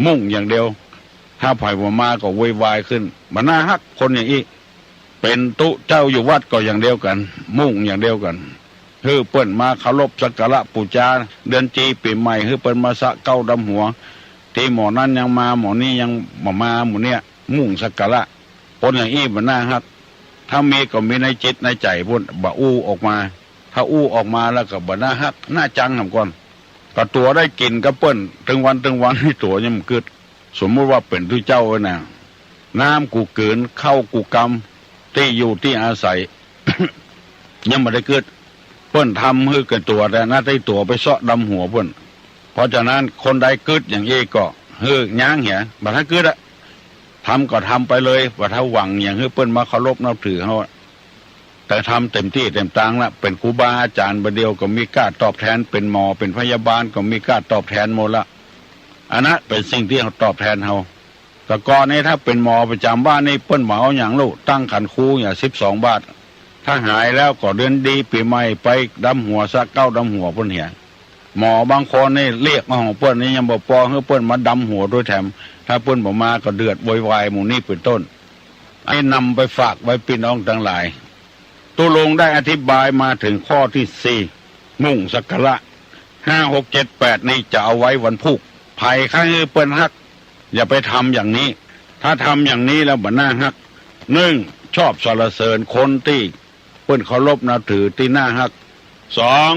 มุ่งอย่างเดียว ถ้าใผบ่มาก็โวยวายขึ้น บ่น่าฮักคนอย่างอี้ เป๋นตุ๊เจ้าอยู่วัดก็อย่างเดียวกั๋น มุ่งอย่างเดียวกั๋น หื้อเปิ้นมาเคารพสักการะปู๋จา เดือนจีปี๋ใหม่ หื้อเปิ้นมาสะเก๊าดำหัว ตี้หมอนั้นยังมา หมอนี้ยังบ่มา หมู่เนี้ย มุ่งสักการะ คนอย่างอี้บ่น่าฮัก ถ้ามีก็มีในจิตในใจ๋ปู้น บ่อู้ออกมา ถ้าอู้ออกมาแล้วก็บ่น่าฮัก น่าจังหำก่อน ก็ตั๋วได้กิ๋นกับเปิ้นตึงวันตึงวัน นี่ตั๋วยังบ่กึ๊ด สมมุติว่าเป๋นตุ๊เจ้าไว้น่ะ น้ำกู๋กืน ข้าวกู๋กำ ตี้อยู่ตี้อาศัย ยังบ่ได้กึ๊ด เปิ้นทำหื้อแก่ตั๋ว แต่หน้าตี้ตั๋วไปเซาะดำหัวเปิ้น เพราะฉะนั้นคนใดกึ๊ดอย่างอี้ก็หื้อย้างเหีย บ่ถ้ากึ๊ดอะ ทำก็ทำไปเลย บ่ถ้าหวังอย่างหื้อเปิ้นมาเคารพนับถือเฮาอะ แต่ทำเต๋มตี้เต๋มตางละ เป๋นครูบาอาจ๋ารย์บ่าเดียวก็มีก้าตอบแทน เป๋นหมอเป๋นพยาบาลก็มีก้าตอบแทนหมดละ อันนั้นเป๋นสิ่งตี้เฮาตอบแทนเฮา แต่ก่อนนี้ถ้าเป๋นหมอประจ๋ำบ้านนี่เปิ้นบ่เอาหยังลูก ตั้งขันครูอย่างสิบสองบาท ถ้าหายแล้วก็เดือนดีปี๋ใหม่ไปดำหัวสะเก๊าดำหัวเปิ้นเหีย หมอบางคนนี่เรียกมาของเปิ้นนี่ยังบ่ปอ หื้อเปิ้นมาดำหัวตวยแถม ถ้าเปิ้นบ่มาก็เดือดโวยวาย หมู่นี้เป๋นต้น อันนี้นำไปฝากไว้ปี้น้องตังหลาย ตุ๊ลุงได้อธิบายมาเถิงข้อตี้สี่ มุ่งสักการะ ห้า หก เจ็ด แปด นี่จะเอาไว้วันพูก ใผใค่หื้อเปิ้นฮัก อย่าไปทำอย่างนี้ ถ้าทำอย่างนี้แล้วบ่น่าฮัก นึ่ง ชอบสรรเสริญคนตี้เปิ้นเคารพนับถือตี้น่าฮัก สอง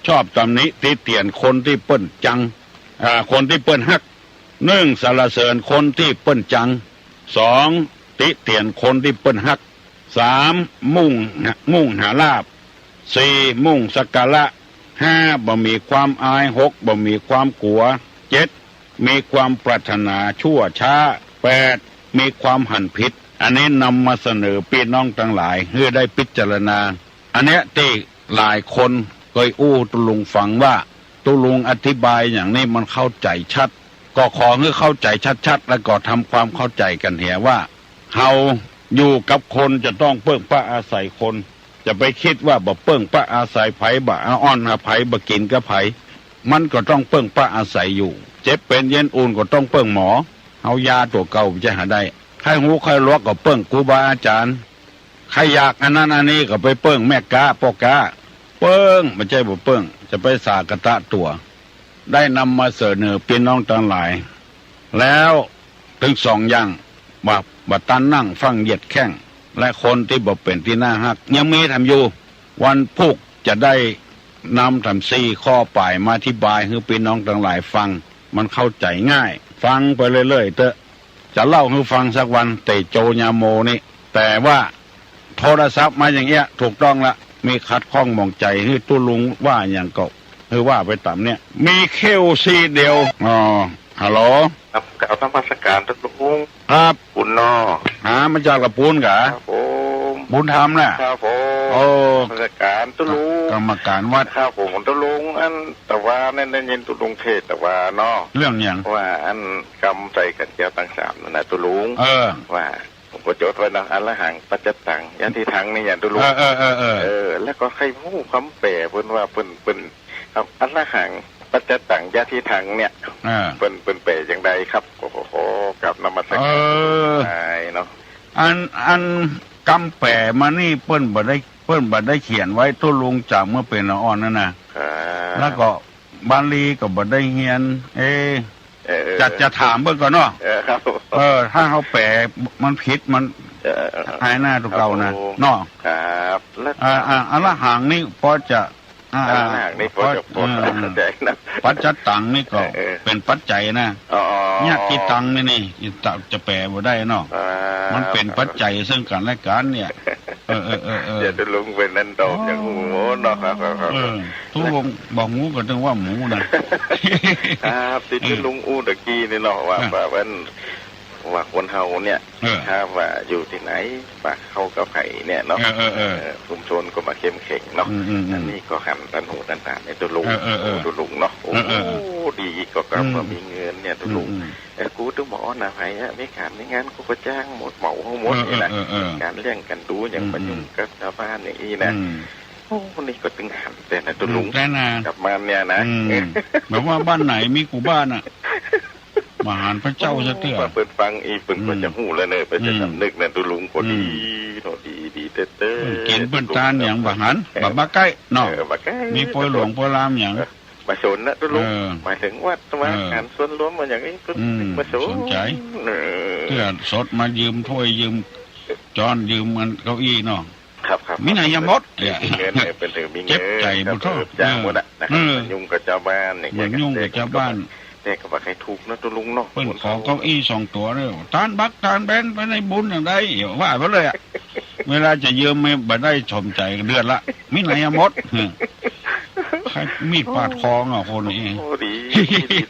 ชอบตำหนิติเตียนคนตี้เปิ้นจัง อ่า คนตี้เปิ้นฮัก หนึ่ง สรรเสริญคนตี้เปิ้นจัง สอง ติเตียนคนตี้เปิ้นฮัก สาม มุ่ง มุ่งหาลาภ สี่ มุ่งสักการะ ห้า บ่มีความอาย หก บ่มีความกั๋ว เจ็ด มีความปรารถนาชั่วช้า แปด มีความหันผิด อันนี้นำมาเสนอปี้น้องตังหลายหื้อได้พิจารณา อันเนี้ยตี้หลายคนเกยอู้ตุ๊ลุงฟังว่า ตุ๊ลุงอธิบายอย่างนี้มันเข้าใจ๋ชัด ก็ขอหื้อเข้าใจ๋ชัดๆ แล้วก็ทำความเข้าใจ๋กั๋นเหียว่า เฮาอยู่กับคนจะต้องเปิ้งป้าอาศัยคน จะไปกึ๊ดว่าบ่เปิ้งป้าอาศัยใผ บ่อาอ้อนหาใผ บ่กิ๋นกับใผ มันก็ต้องเปิ้งป้าอาศัยอยู่ เจ็บเป๋นเย็นอุ่นก็ต้องเปิ้งหมอ เอายาตั๋วเก่าจะหาได้ ไข้หูไข้หลวกก็เปิ้งครูบาอาจ๋ารย์ ใค่อยากอันนั้นอันนี้ก็ไปเปิ้งแม่ก๊าป้อก๊า เปิ้ง บ่ใจ้บ่เปิ้ง จะไปสากะตะตั๋ว ได้นำมาเสนอปี้น้องตังหลาย แล้วตึงสองอย่าง ว่าบ่ตันนั่งฟั่งเหยียดแข้ง และคนตี้บ่เป๋นตี้น่าฮัก ยังมีแถมอยู่ วันพูกจะได้นำแถมสี่ข้อป๋ายมาอธิบายหื้อปี้น้องตังหลายฟัง มันเข้าใจ๋ง่าย ฟังไปเรื่อยๆ เต๊อะ จะเล่าหื้อฟังสักวัน เตโจญาโมนี่ แต่ว่าโทรศัพท์มาอย่างเอี้ย ถูกต้องละ มีขัดข้องหมองใจ๋ หื้อตุ๊ลุงว่าหยังก็ หื้อว่าไปต๋ามเนี่ย มีเขี้ยวซี่เดียว อ๋อ ฮัลโหล ครับ กราบนมัสการตุ๊ลุง ครับ บุญเนาะ หามาจากละปูนกา ครับผม บุญธรรมน่ะ ครับผม โอ้ นมัสการตุ๊ลุง กรรมการวัด ครับผม ตุ๊ลุง อันตะวาเนี่ยได้ยินตุ๊ลุงเทศน์ตะวาเนาะ เรื่องหยัง ว่าอันกำใส่ขันแก้วตังสามนั่นน่ะตุ๊ลุง เออ ว่าผมก็จดไว้เนาะ อรหัง ปัจจตัง ยะทิฏฐัง นี่หยังตุ๊ลุง เออ เออ เออ เออ เออ แล้วก็ใค่ฮู้กำแป๋เปิ้นว่าเปิ้น เปิ้น ครับ อรหัง ปัจจตัง ยะทิฏฐัง เนี่ย อ่า เปิ้น เปิ้นแป๋จังใดครับ โอ้โห กราบนมัสการ เออ ได้เนาะ อัน อันกำแป๋มานี่เปิ้นบ่ได้ เปิ้นบ่ได้เขียนไว้ ตุ๊ลุงจ๋ำเมื่อเป๋นอ่อนๆ นั่นน่ะ ครับ แล้วก็บาลีก็บ่ได้เฮียน เอ๊ะ เออ เออ จะ จะถามเปิ้นก่อนเนาะ เออ ครับ เออ ถ้าเฮาแป๋มันผิดมัน เออ เออ เออ อายหน้าตั๋วเก่านะ ครับผม เนาะ ครับ แล้ว อ่า อ่า อรหังนี่พอจะ อ่า อรหังนี่พอจะ พอ พอจะ เออ เข้าใจ๋นะ ปัจจตังนี่ก็ เออ เออ เป๋นปัจจัยนะ อ๋อ อ๋อ ยะทิฏฐังนี่นี่ จะ จะแป๋บ่ได้เนาะ อ่า มันเป๋นปัจจัยซึ่งกั๋นและกั๋นเนี่ย เออ เออ เออ เออ เดี๋ยวตุ๊ลุงเปิ้นนั่นตอบอย่างฮู้เนาะ ครับ ครับ ครับ เออ ตุ๊ลุงบ่ฮู้ก็ตึงว่าหมูนะ ครับ ตี้ เออ ตุ๊ลุงอู้ตะกี้นี่เนาะ ว่า อ่ะ ว่าเปิ้น ว่าคนเฮาเนี่ย เออ ถ้าว่าอยู่ตี้ไหน ปากเข้ากับใผเนี่ยเนาะ เออ เออ เออ เออ ชุมชนก็บ่เข้มแข็งเนาะ อืม อืม อืม อันนี้ก็หันตันหูตันต๋าในตุ๊ลุง เออ เออ เออ ตุ๊ลุงเนาะ โอ้ เออ เออ ดีก็กำ อืม ว่ามีเงินเนี่ยตุ๊ลุง อืม อืม เออ กูตึงบ่อ้อนหาใผอะ มีก๋านมีงานกูก็จ้างหมด เหมาหมด เออ นี่นะ เออ เออ เออ ก๋านเลี้ยงก๋านดูอย่าง อืม บ่ยุ่ง อืม กับจาวบ้านอย่างอี้นะ อืม โอ้ นี่ก็ตึงหันแต๊นะตุ๊ลุง อืม แต๊นะ กับมันเนี่ยนะ อืม แบบว่าบ้านไหนมีกูบ้านอะ บ่หันพระเจ้าสักเตื้อ ว่าเปิ้นฟังอีกเปิ้นก็ อืม จะฮู้แล้วเน่อ เปิ้นจะ อืม สำนึกนะตุ๊ลุง ก็ดี อืม เนาะ ดี ดีเต๊อะๆ เปิ้นกิ๋นเปิ้นตานหยังบ่หัน เออ บ่มาใก้เนาะ เออ บ่ใก้ มีโปยหลวงโปยลามหยัง เออ บ่สนนะตุ๊ลุง เออ หมายถึงวัดวา เออ ก๋านส่วนรวมอะหยังอี้ เปิ้น อืม บ่สน สนใจ๋ เออ เตื้อสดมายืมถ้วยยืมจ๊อนยืมอันเก้าอี้เนาะ ครับ ครับ มีไหนยะหมด เออ มีเงิน เออ เปิ้นถือมีเงิน เจ็บใจ๋ ครับ บ่เท่า เออ จ้างหมดอะนะครับ เออ มันยุ่งกับจาวบ้านอย่างเงี้ย มันยุ่งกับจาวบ้าน แต่ก็บ่ใค่ถูกนะตุ๊ลุงเนาะ เปิ้นขอเก้าอี้สองตั๋วเน่อ ตานบักตานแบนไปในบุญอย่างใด ว่าไปเลยอะ เวลาจะยืมไม่ บ่ได้สมใจ๋ เดือดละ มีไหนยะหมด เออ ใค่มีดปาดคออ่ะคนนี้ โอ้ ดี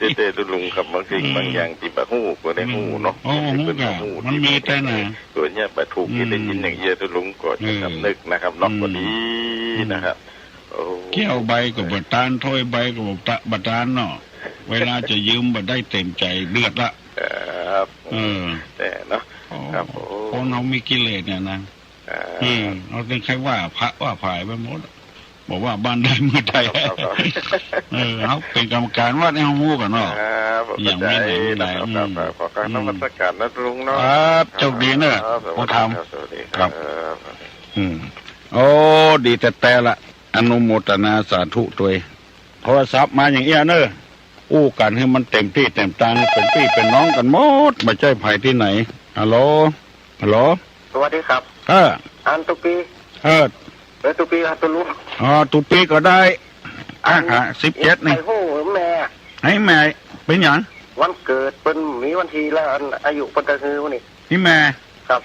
ดีเต๊อะๆ ตุ๊ลุงครับ บางสิ่ง อืม บางอย่างตี้บ่ฮู้ก็ได้ฮู้เนาะ อืม โอ้ ฮู้กะ ฮู้ มันมีแต๊นะ ส่วนใหญ่บ่ถูก อืม ตี้ได้ยินอย่างเอี้ยตุ๊ลุงก็จะ เออ สำนึกนะครับเนาะ อืม ก็ดี อืม นะครับ โอ้ แก้วใบก็บ่ตาน ถ้วยใบก็บ่ตะ บ่ตานเนาะ เวลาจะยืมบ่ได้เต็มใจ๋ เดือดละ ครับ เออ แต่เนาะ โอ้ ครับผม คนเฮามีกิเลสเนี่ยนะ ครับ เออ เฮาตึงใค่ว่าพระว่าผายไปหมด บอกว่าบ้านใดเมืองใด ครับ ครับ เออ เฮาเป๋นกรรมการวัดเนี่ย เฮาฮู้กั๋นเนาะ ครับ อย่างนี้ไหน ครับ มีไหน ครับ อืม ครับ ขอกราบนมัสการนะลุงเนาะ ครับ โชคดีเน่อ ครับ สวัสดีครับ ผู้ทำ สวัสดีครับ ครับ อืม โอ้ ดีแต๊ๆ ละ อนุโมทนาสาธุตวย โทรศัพท์มาอย่างเอี้ยเน่อ อู้กั๋นหื้อมันเต๋มตี้เต๋มตาง เป๋นปี้เป๋นน้องกั๋นหมด บ่ใจ้ใผตี้ไหน ฮัลโหล ฮัลโหล สวัสดีครับ เออ อันตุ๊ปี้ เออ เออ ตุ๊ปี้ครับตุ๊ลุง อ๋อ ตุ๊ปี้ก็ได้ อัน อ่ะ สิบเจ็ดนี่ ใผฮู้แม่ ไอ้แม่ เป๋นหยัง วันเกิดเปิ้นมีวันตี้ละ อันอายุเปิ้นตะหื้อนี่ นี่แม่ ครับ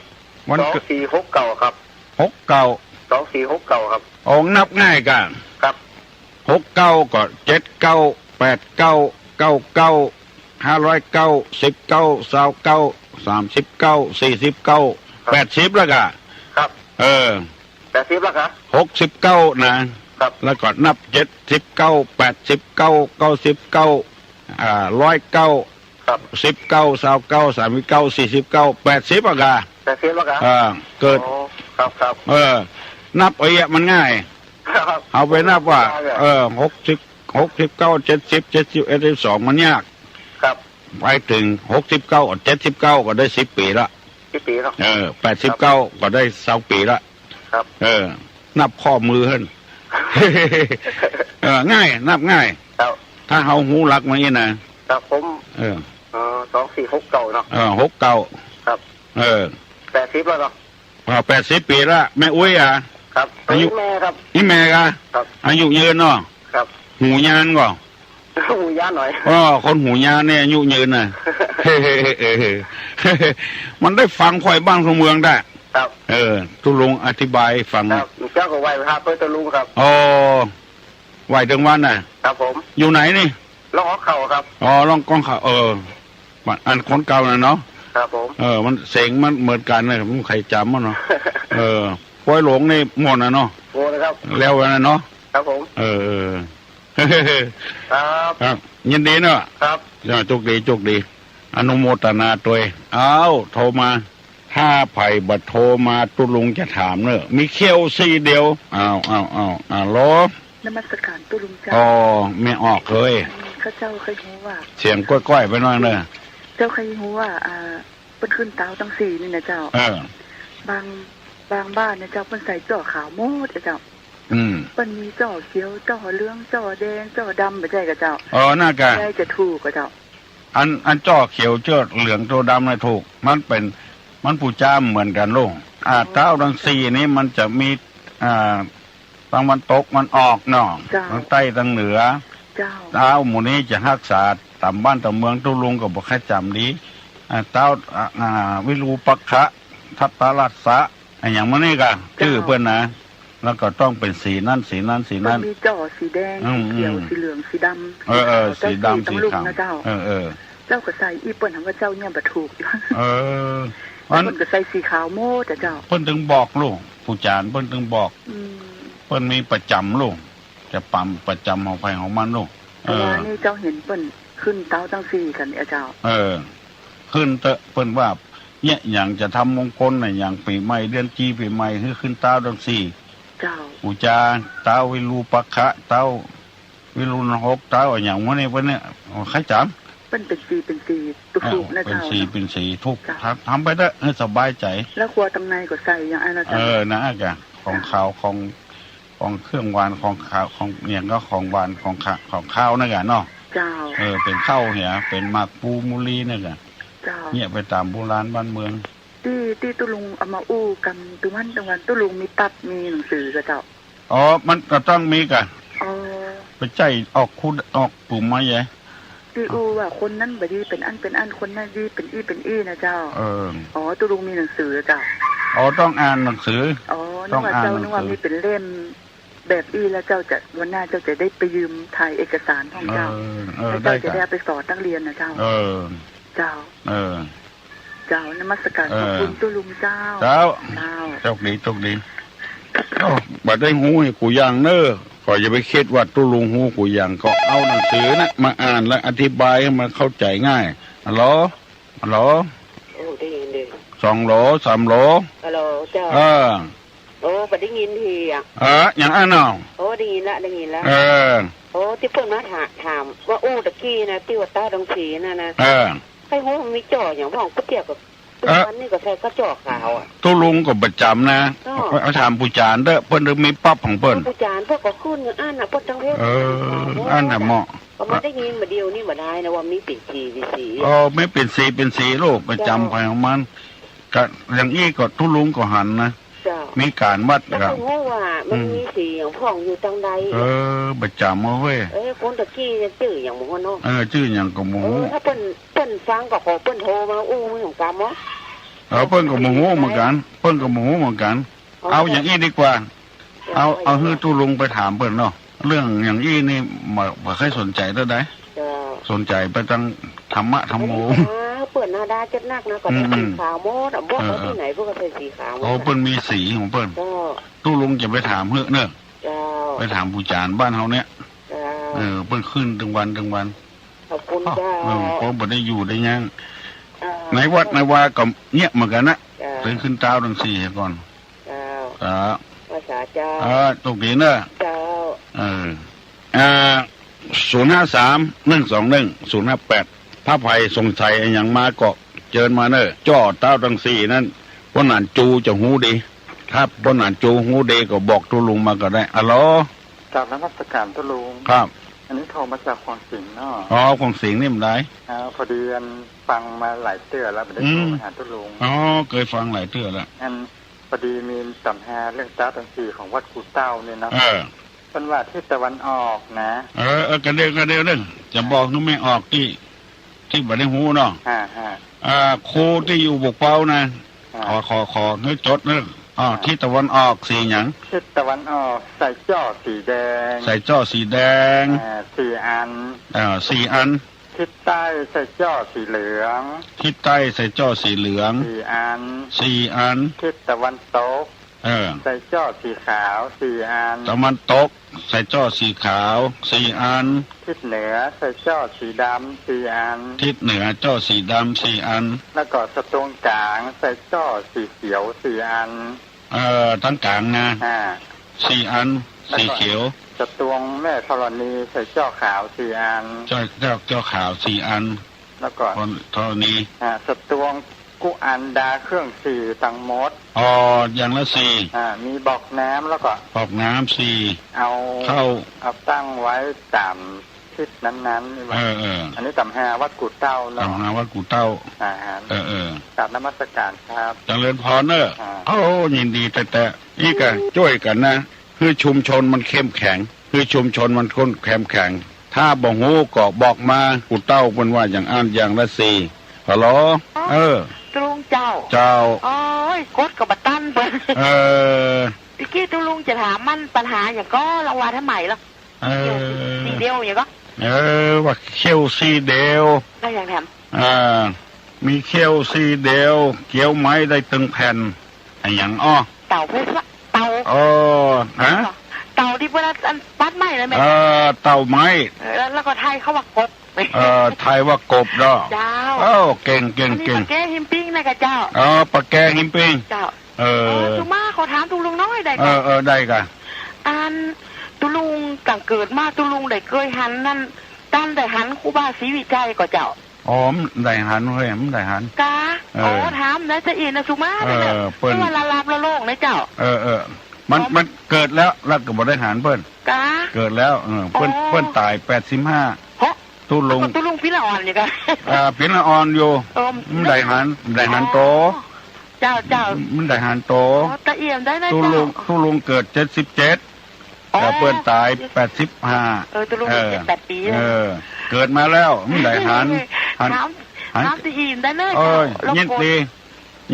วันเกิด สองสี่หกเก้า ครับ หกเก้า สองสี่หกเก้า ครับ โอ้ นับง่ายก่ะ ครับ หกเก้า ก็ เจ็ดเก้า แปดเก้า เก้าเก้า ห้าร้อยเก้า สิบเก้า ซาวเก้า สามสิบเก้า สี่สิบเก้า ครับ แปดสิบ แล้วก่ะ ครับ เออ แปดสิบ แล้วก่ะ หกสิบเก้า นะ ครับ แล้วก็นับ เจ็ดสิบเก้า แปดสิบเก้า เก้าสิบเก้า อ่า ร้อยเก้า ครับ สิบเก้า ซาวเก้า สามสิบเก้า สี่สิบเก้า แปดสิบ อ่ะก่ะ แปดสิบ แล้วก่ะ อ่า เกิด อ๋อ ครับ ครับ เออ นับเอาเยียะมันง่าย ครับ เอาไปนับว่า ได้อะ เออ หกสิบ หกสิบเก้า เจ็ดสิบ เจ็ดสิบเอ็ด เจ็ดสิบสอง มันยาก ครับ ไปเถิง หกสิบเก้า เจ็ดสิบเก้า ก็ได้สิบปี๋ละ สิบปี๋เนาะ เออ แปดสิบเก้า ก็ได้ซาวปี๋ละ ครับ เออ นับข้อมือหั้น เออ ง่าย นับง่าย ครับ ถ้าเฮาฮู้หลักมันนี่นะ ครับผม เออ อ๋อ สองสี่หกเก้า เนาะ เออ หกเก้า ครับ เออ แปดสิบ แล้วเนาะ อ่า แปดสิบปี๋ละ แม่อุ๊ยอ่ะ ครับ อายุ แม่ครับ นี่แม่ก่ะ ครับ อายุยืนเนาะ ครับ หูยานก่อ หูยานหน่อย อ้อ คนหูยานเนี่ยอายุยืนน่ะ เออ มันได้ฟังค่อยบ้างทั่วเมืองได้ ครับ เออ ตุ๊ลุงอธิบายฟัง ครับ เจ้าก็ไหว้พระเปิ้นตุ๊ลุงครับ อ๋อ ไหว้ตึงวันน่ะ ครับผม อยู่ไหนนี่ ร่องก๊องเขาครับ อ๋อ ร่องก๊องเขา เออ อันคนเก่าน่ะเนาะ ครับผม เออ มันเสียงมันเหมือนกั๋นนะ มันใค่จ๋ำมันเนาะ เออ ปอยหลงนี่หมดน่ะเนาะ หมดแล้วครับ แล้วอันนั้นเนาะ ครับผม เออ เออ ครับ ครับ ยินดีเนาะ ครับ อ่า โชคดี โชคดี อนุโมทนาตวย อ้าว โทรมา ถ้าใผบ่โทรมาตุ๊ลุงจะถามเน่อ มีเขี้ยวซี่เดียว อ้าว อ้าว อ้าว ฮัลโหล นมัสการตุ๊ลุงเจ้า อ๋อ แม่ออกเฮย อืม ข้าเจ้าใค่ฮู้ว่า เสียงก้อยๆ ไปหน่อยเน่อ เจ้าใค่ฮู้ว่า อ่า เปิ้นขึ้นเต๊าตังสี่นี่นะเจ้า เออ บาง บางบ้านนะเจ้า เปิ้นใส่จ้อขาวหมดนะเจ้า อืม เปิ้นมีจ้อเขียว จ้อเหลือง จ้อแดง จ้อดำ บ่ใจ้ก่อเจ้า อ๋อ น่าก่ะ บ่ใจ้จะถูกก่อเจ้า อัน อันจ้อเขียวจ้อเหลืองจ้อดำน่ะถูก มันเป๋น มันปู๋จาเหมือนกั๋นลูก อ่า เต๊าตังสี่นี่มันจะมี อ่า ตางวันตกวันออกเนาะ เจ้า ตางใต้ตางเหนือ เจ้า เต๊าหมู่นี้จะฮักษาต๋ามบ้านต๋ามเมือง ตุ๊ลุงก็บ่ค่อยจ๋ำดี อ่า เต๊า อ่า อ่า วิรูปักขะ ทัตตรัสสะ อะหยังหมู่นี้ก่ะ เจ้า จื้อเปิ้นนะ แล้วก็ต้องเป๋นสีนั้น สีนั้น สีนั้น เปิ้นมีจ้อสีแดง อืม สีเขียว อืม สีเหลือง สีดำ เออ เออ สีขาว สีดำ เจ้า สีขาว สีเหลืองนะเจ้า เออ เออ เจ้าก็ใส่อี้เปิ้น หาว่าเจ้าเนี่ยบ่ถูก เออ แล้วเปิ้นก็ใส่สีขาวหมดอะเจ้า เปิ้นตึงบอกลูก ผู้จารย์เปิ้นตึงบอก อืม เปิ้นมีประจ๋ำลูก จะปำประจ๋ำของใผของมันลูก เพราะว่า เออ นี่เจ้าเห็นเปิ้นขึ้นเต๊าตังสี่กั๋นเนี่ยเจ้า เออ ขึ้นเต๊อะ เปิ้นว่า เนี่ย หยังจะทำมงคลน่ะ อย่างปี๋ใหม่ เดือนจีปี๋ใหม่ หื้อขึ้นเต๊าตังสี่ เจ้า ปู๋จาเต๊าวิรูปักขะ เต๊าวิรุณหก เต๊าอะหยังหมู่นี้เปิ้นเนี่ย ใค่จ๋ำ เปิ้นเป๋นสีเป๋นสี ถูกนะเจ้า เป๋นสีเป๋นสี ถูก เจ้า ทำ ทำไปเต๊อะ หื้อสบายใจ๋ แล้วครัวตังในก็ใส่อย่างอันนั้นนะเจ้า เออ น่ะก่ะ ของคาว ของ ของเครื่องหวาน ของคาว ของอะหยังก็ของหวาน ของคา ของคาวนั่นก่ะเนาะ เจ้า เออ เป๋นข้าวเหีย เป๋นหมากปูมูลีนั่นก่ะ เจ้า เนี่ย ไปต๋ามโบราณบ้านเมือง ตี้ ตี้ตุ๊ลุงเอามาอู้กำตึงวันตึงวัน ตุ๊ลุงมีปั๊บมีหนังสือก่อเจ้า อ๋อ มันก็ต้องมีก่ะ อ๋อ บ่ใจ้ออกคูดออกปุ่มมาใหญ่ ตี้อู้ว่าคนนั้นบ่ดีเป๋นอั้นเป๋นอั้น คนนั้นดีเป๋นอี้เป๋นอี้นะเจ้า เออ อ๋อ ตุ๊ลุงมีหนังสือเจ้า อ๋อ ต้องอ่านหนังสือ อ๋อ นึกว่าเจ้า ต้องอ่านหนังสือ นึกว่ามีเป๋นเล่มแบบอี้ แล้วเจ้าจะ วันหน้าเจ้าจะได้ไปยืมถ่ายเอกสารของเจ้า เออ เออ แล้วเจ้าจะได้เอาไปสอนนักเรียนนะเจ้า เออ เจ้า เออ เจ้า นมัสการ เออ ขอบคุณตุ๊ลุงเจ้า เจ้า เจ้า โชคดี โชคดี เอ้า บ่ได้ฮู้ให้กูอย่างเน่อ ก็อย่าไปกึ๊ดว่าตุ๊ลุงฮู้กูอย่าง ก็เอาหนังสือน่ะมาอ่านและอธิบายหื้อมันเข้าใจ๋ง่าย ฮัลโหล ฮัลโหล โอ้ ได้ยินดี สองโหล สามโหล ฮัลโหล เจ้า เออ โอ้ บ่ได้ยินทีอะ เออ อย่างอั้นเนาะ โอ้ ได้ยินละ ได้ยินละ เออ โอ้ ตี้เปิ้นมาถา ถามว่าอู้ตะกี้นะ ตี้ว่าเต๊าตังสี่นั่นนะ เออ ใค่ฮู้มันมีจ้ออย่าง เพราะก๋วยเตี๋ยวกับ เออ ตุ๊ลุงนี่ก็ใส่ก้าจ้อขาวอะ ตุ๊ลุงก็ประจ๋ำนะ เจ้า เอาถามปู่จานเต๊อะ เปิ้นมีปั๊บของเปิ้น ปู่จานเปิ้นก็ขึ้นอย่างอั้นน่ะ เปิ้นตังเพชร เออ อั้นน่ะเหมาะ ก็มาได้ยินบ่าเดี่ยวนี้บ่ได้นะ ว่ามีเป๋นสีเป๋นสี อ๋อ มีเป๋นสีเป๋นสีลูก ประจ๋ำ เจ้า ใผของมัน ก็อย่างอี้ก็ตุ๊ลุงก็หันนะ เจ้า มีก๋านวัด ก็ ก็ บ่ฮู้ว่ามัน อืม มีสีหยังพ่องอยู่ตางใด เออ บ่จ๋ำเอาเว้ย เออ คนตะกี้เนี่ยจื้อหยังบ่ฮู้เนาะ เออ จื้อหยังก็บ่ฮู้ เออ ถ้าเปิ้น เปิ้นฟังก็ขอเปิ้นโทรมาอู้หื้อหื้อกำเนาะ เออ เปิ้นก็บ่ฮู้เหมือนกั๋น เปิ้นก็บ่ฮู้เหมือนกั๋น เอา เอาอย่างอี้ดีกว่า เอา เอา เอาหื้อตุ๊ลุงไปถามเปิ้นเนาะ เรื่องอย่างอี้นี่บ่ บ่เคยสนใจ๋เตื้อใด เจ้า สนใจ๋ไปตางธรรมะธรรมโม เปิ้นหน้าด้าจัดนักนะ ก็ใส่ อืม สีขาวหมดอะ บอกว่า เออ ตี้ไหนเปิ้นก็ใส่สีขาวหมดอะ โอ้ เปิ้นมีสีของเปิ้น เจ้า ตุ๊ลุงจะไปถามหื้อเนาะ เจ้า ไปถามปู่จ๋ารย์บ้านเฮาเนี่ย เจ้า เออ เปิ้นขึ้นตึงวันตึงวัน ขอบคุณเจ้า เออ เพราะบ่ได้อยู่ได้ยั้ง เออ ในวัดในวาก็เงียบเหมือนกั๋นนะ เจ้า เถิงขึ้นต๊าวตังสี่ก่อน เจ้า ครับ ภาษาเจ้า เออ โชคดีเนาะ เจ้า เออ อ่า ศูนย์ห้าสาม หนึ่งสองหนึ่ง ศูนย์ห้าแปด ถ้าใผสงสัยอะหยังมาก็เจิญมาเนาะ เจ้าต๊าวตังสี่นั้น ป้อหนานจูจะฮู้ดี ถ้าป้อหนานจูฮู้ดีก็บอกตุ๊ลุงมาก็ได้ อะโหล กราบนมัสการตุ๊ลุง ครับ อันนี้โทรมาจากขวางสิงห์เนาะ อ๋อ ขวางสิงห์นี่บ่ได้ อ่า พอดีอันฟังมาหลายเตื้อแล้ว บ่ได้โทร อืม มาหาตุ๊ลุง อ๋อ เกยฟังหลายเตื้อแล้ว อัน พอดีมีต๋ำฮาเรื่องต๊าวตังสี่ของวัดกู่เต้านี่เนาะ เออ เปิ้นว่าทิศตะวันออกนะ เออ เออ กะเดียว กะเดียวเน่อ จะบอกหื้อแม่ออกตี้ ตี้บ่ได้ฮู้เนาะ ฮะ ฮะ อ่า ครูตี้อยู่บกเป๊านะ ฮะ ขอ ขอ ขอหื้อจดเน่อ อ๋อ ฮะ ทิศตะวันออกสีหยัง ทิศตะวันออกใส่จ้อสีแดง ใส่จ้อสีแดง อ่า สี่อัน อ่า สี่อัน ทิศใต้ใส่จ้อสีเหลือง ทิศใต้ใส่จ้อสีเหลือง สี่อัน สี่อัน ทิศตะวันตก เออ ใส่จ้อสีขาวสี่อัน ตะวันตกใส่จ้อสีขาวสี่อัน ทิศเหนือใส่จ้อสีดำสี่อัน ทิศเหนือจ้อสีดำสี่อัน แล้วก็สตวงก๋างใส่จ้อสีเขียวสี่อัน เอ่อ ตางก๋างนะ อ่า สี่อัน แล้วก็ สีเขียว สตวงแม่ธรณีใส่จ้อขาวสี่อัน จ้อ จ้อ จ้อขาวสี่อัน แล้วก็ ธรณี อ่า สตวงกู้อันดาเครื่องสี่ตังหมด อ๋อ อย่างละสี่ อ่า มีบอกน้ำแล้วก็ บอกน้ำสี่ เอา เข้า เอาตั้งไว้ต๋ามทิศนั้นๆ นี่ว่า เออ เออ อันนี้ต๋ามฮาวัดกู่เต้าเนาะ ต๋ามฮาวัดกู่เต้า อ่าฮะ เออ เออ กราบนมัสการครับ เจริญพรเนอะ อ่า โอ้ ยินดีแต๊ๆ อี้ก็จ้วยกั๋นนะ หื้อชุมชนมันเข้มแข็ง หื้อชุมชนมันเข้มแข็ง ถ้าบ่ฮู้ก็บอกมา กู่เต้าเปิ้นว่าอย่างอั้นอย่างละสี่ ฮัลโหล เออ ตุ๊ลุงเจ้า เจ้า โอ๊ย กดก็บ่ตันเปิ้น เออ ตะกี้ตุ๊ลุงจะถามมันปัญหาหยังก่อ ลองว่าทำไมล่ะ เออ เกี่ยวสี่เดียวหยังก่อ เออ ว่าเขี้ยวสี่เดียว ได้หยังแถม อ่า มีเขี้ยวสี่เดียว เกี้ยวไม้ได้ตึงแผ่น อะหยังอ้อ เต่าเพชรละ เต่า อ๋อ ฮะ เต่าตี้เปิ้นอันตัดไม้นั่นแหม เออ เต่าไม้ เออ แล้ว แล้วก็ไทยเขาว่ากบ เออ ไทยว่ากบเนาะ เจ้า เอ้า เก่ง เก่ง อันนี้ เก่ง ปะแกหิมปิ้งนะกะเจ้า อ๋อ ปะแกหิมปิ้ง เจ้า เออ เออ สุมาขอถามตุ๊ลุงน้อยได้กะ เออ เออ ได้กะ อันตุ๊ลุงตั้งเกิดมาตุ๊ลุงได้เกยหันนั่น ตันได้หันครูบาศรีวิชัยก่อเจ้า อ๋อ บ่ได้หันเว้ย บ่ได้หัน กะ เออ อ๋อ ถามได้จะอี้นะสุมา เออ เนี่ยนะ เปิ้น เปิ้นว่าละลาบละโลกนะเจ้า เออ เออ มัน อ๋อ มันเกิดแล้ว แล้วก็บ่ได้หันเปิ้น กะ เกิดแล้ว เออ เปิ้น อ๋อ เปิ้นต๋ายแปดสิบห้า ฮะ ตุ๊ลุง ตุ๊ลุงปิ๋นละอ่อนอยู่กะ อ่า ปิ๋นละอ่อนอยู่ เออ บ่ได้หัน บ่ได้หันโต เจ้า เจ้า บ่ได้หันโต อ๋อ ตะเอี่ยมได้นะ ตุ๊ลุง เจ้า ตุ๊ลุงเกิดเจ็ดสิบเจ็ด อ๋อ แต่เปิ้นต๋ายแปดสิบห้า เออ ตุ๊ลุง เออ เจ็ดแปดปี๋ เออ เกิดมาแล้ว บ่ได้หัน หัน ถาม หัน ถามตะอิ่มได้เลย เอ้ย เจ้า รบกวน ยินดี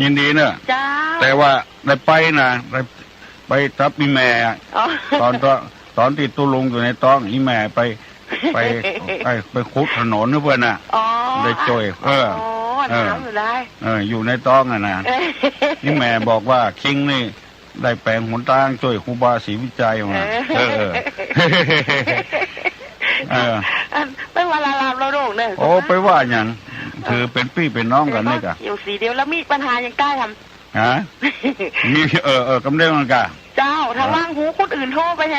ยินดีเนอะ เจ้า แต่ว่าได้ไปนะ ได้ไปกับอี่แม่อะ อ๋อ ต๋อน ต๋อน ต๋อนตี้ตุ๊ลุงอยู่ในต๊อง อี่แม่ไป ไป ไป ไปขุดถนนหื้อเปิ้นน่ะ อ๋อ ได้จ้วย เออ อ๋อ เออ ถามอยู่ได้ เออ อยู่ในต๊องอะนะ เออ อี่แม่บอกว่าคิงนี่ ได้แป๋งหนตางจ้วยครูบาศรีวิชัยมา เออ เออ เออ อัน ไปว่าละลาบละโลกเนี่ย โอ้ ไปว่าหยัง ถือเป๋นปี้เป๋นน้องกั๋นนี่กะ เออ อยู่สีเดียว แล้วมีปัญหาหยังใก้ทำ ฮะ มี เออ เออ กำเดียวกั๋นกะ เจ้า ถ้าว่างหูคนอื่นโทรไปไง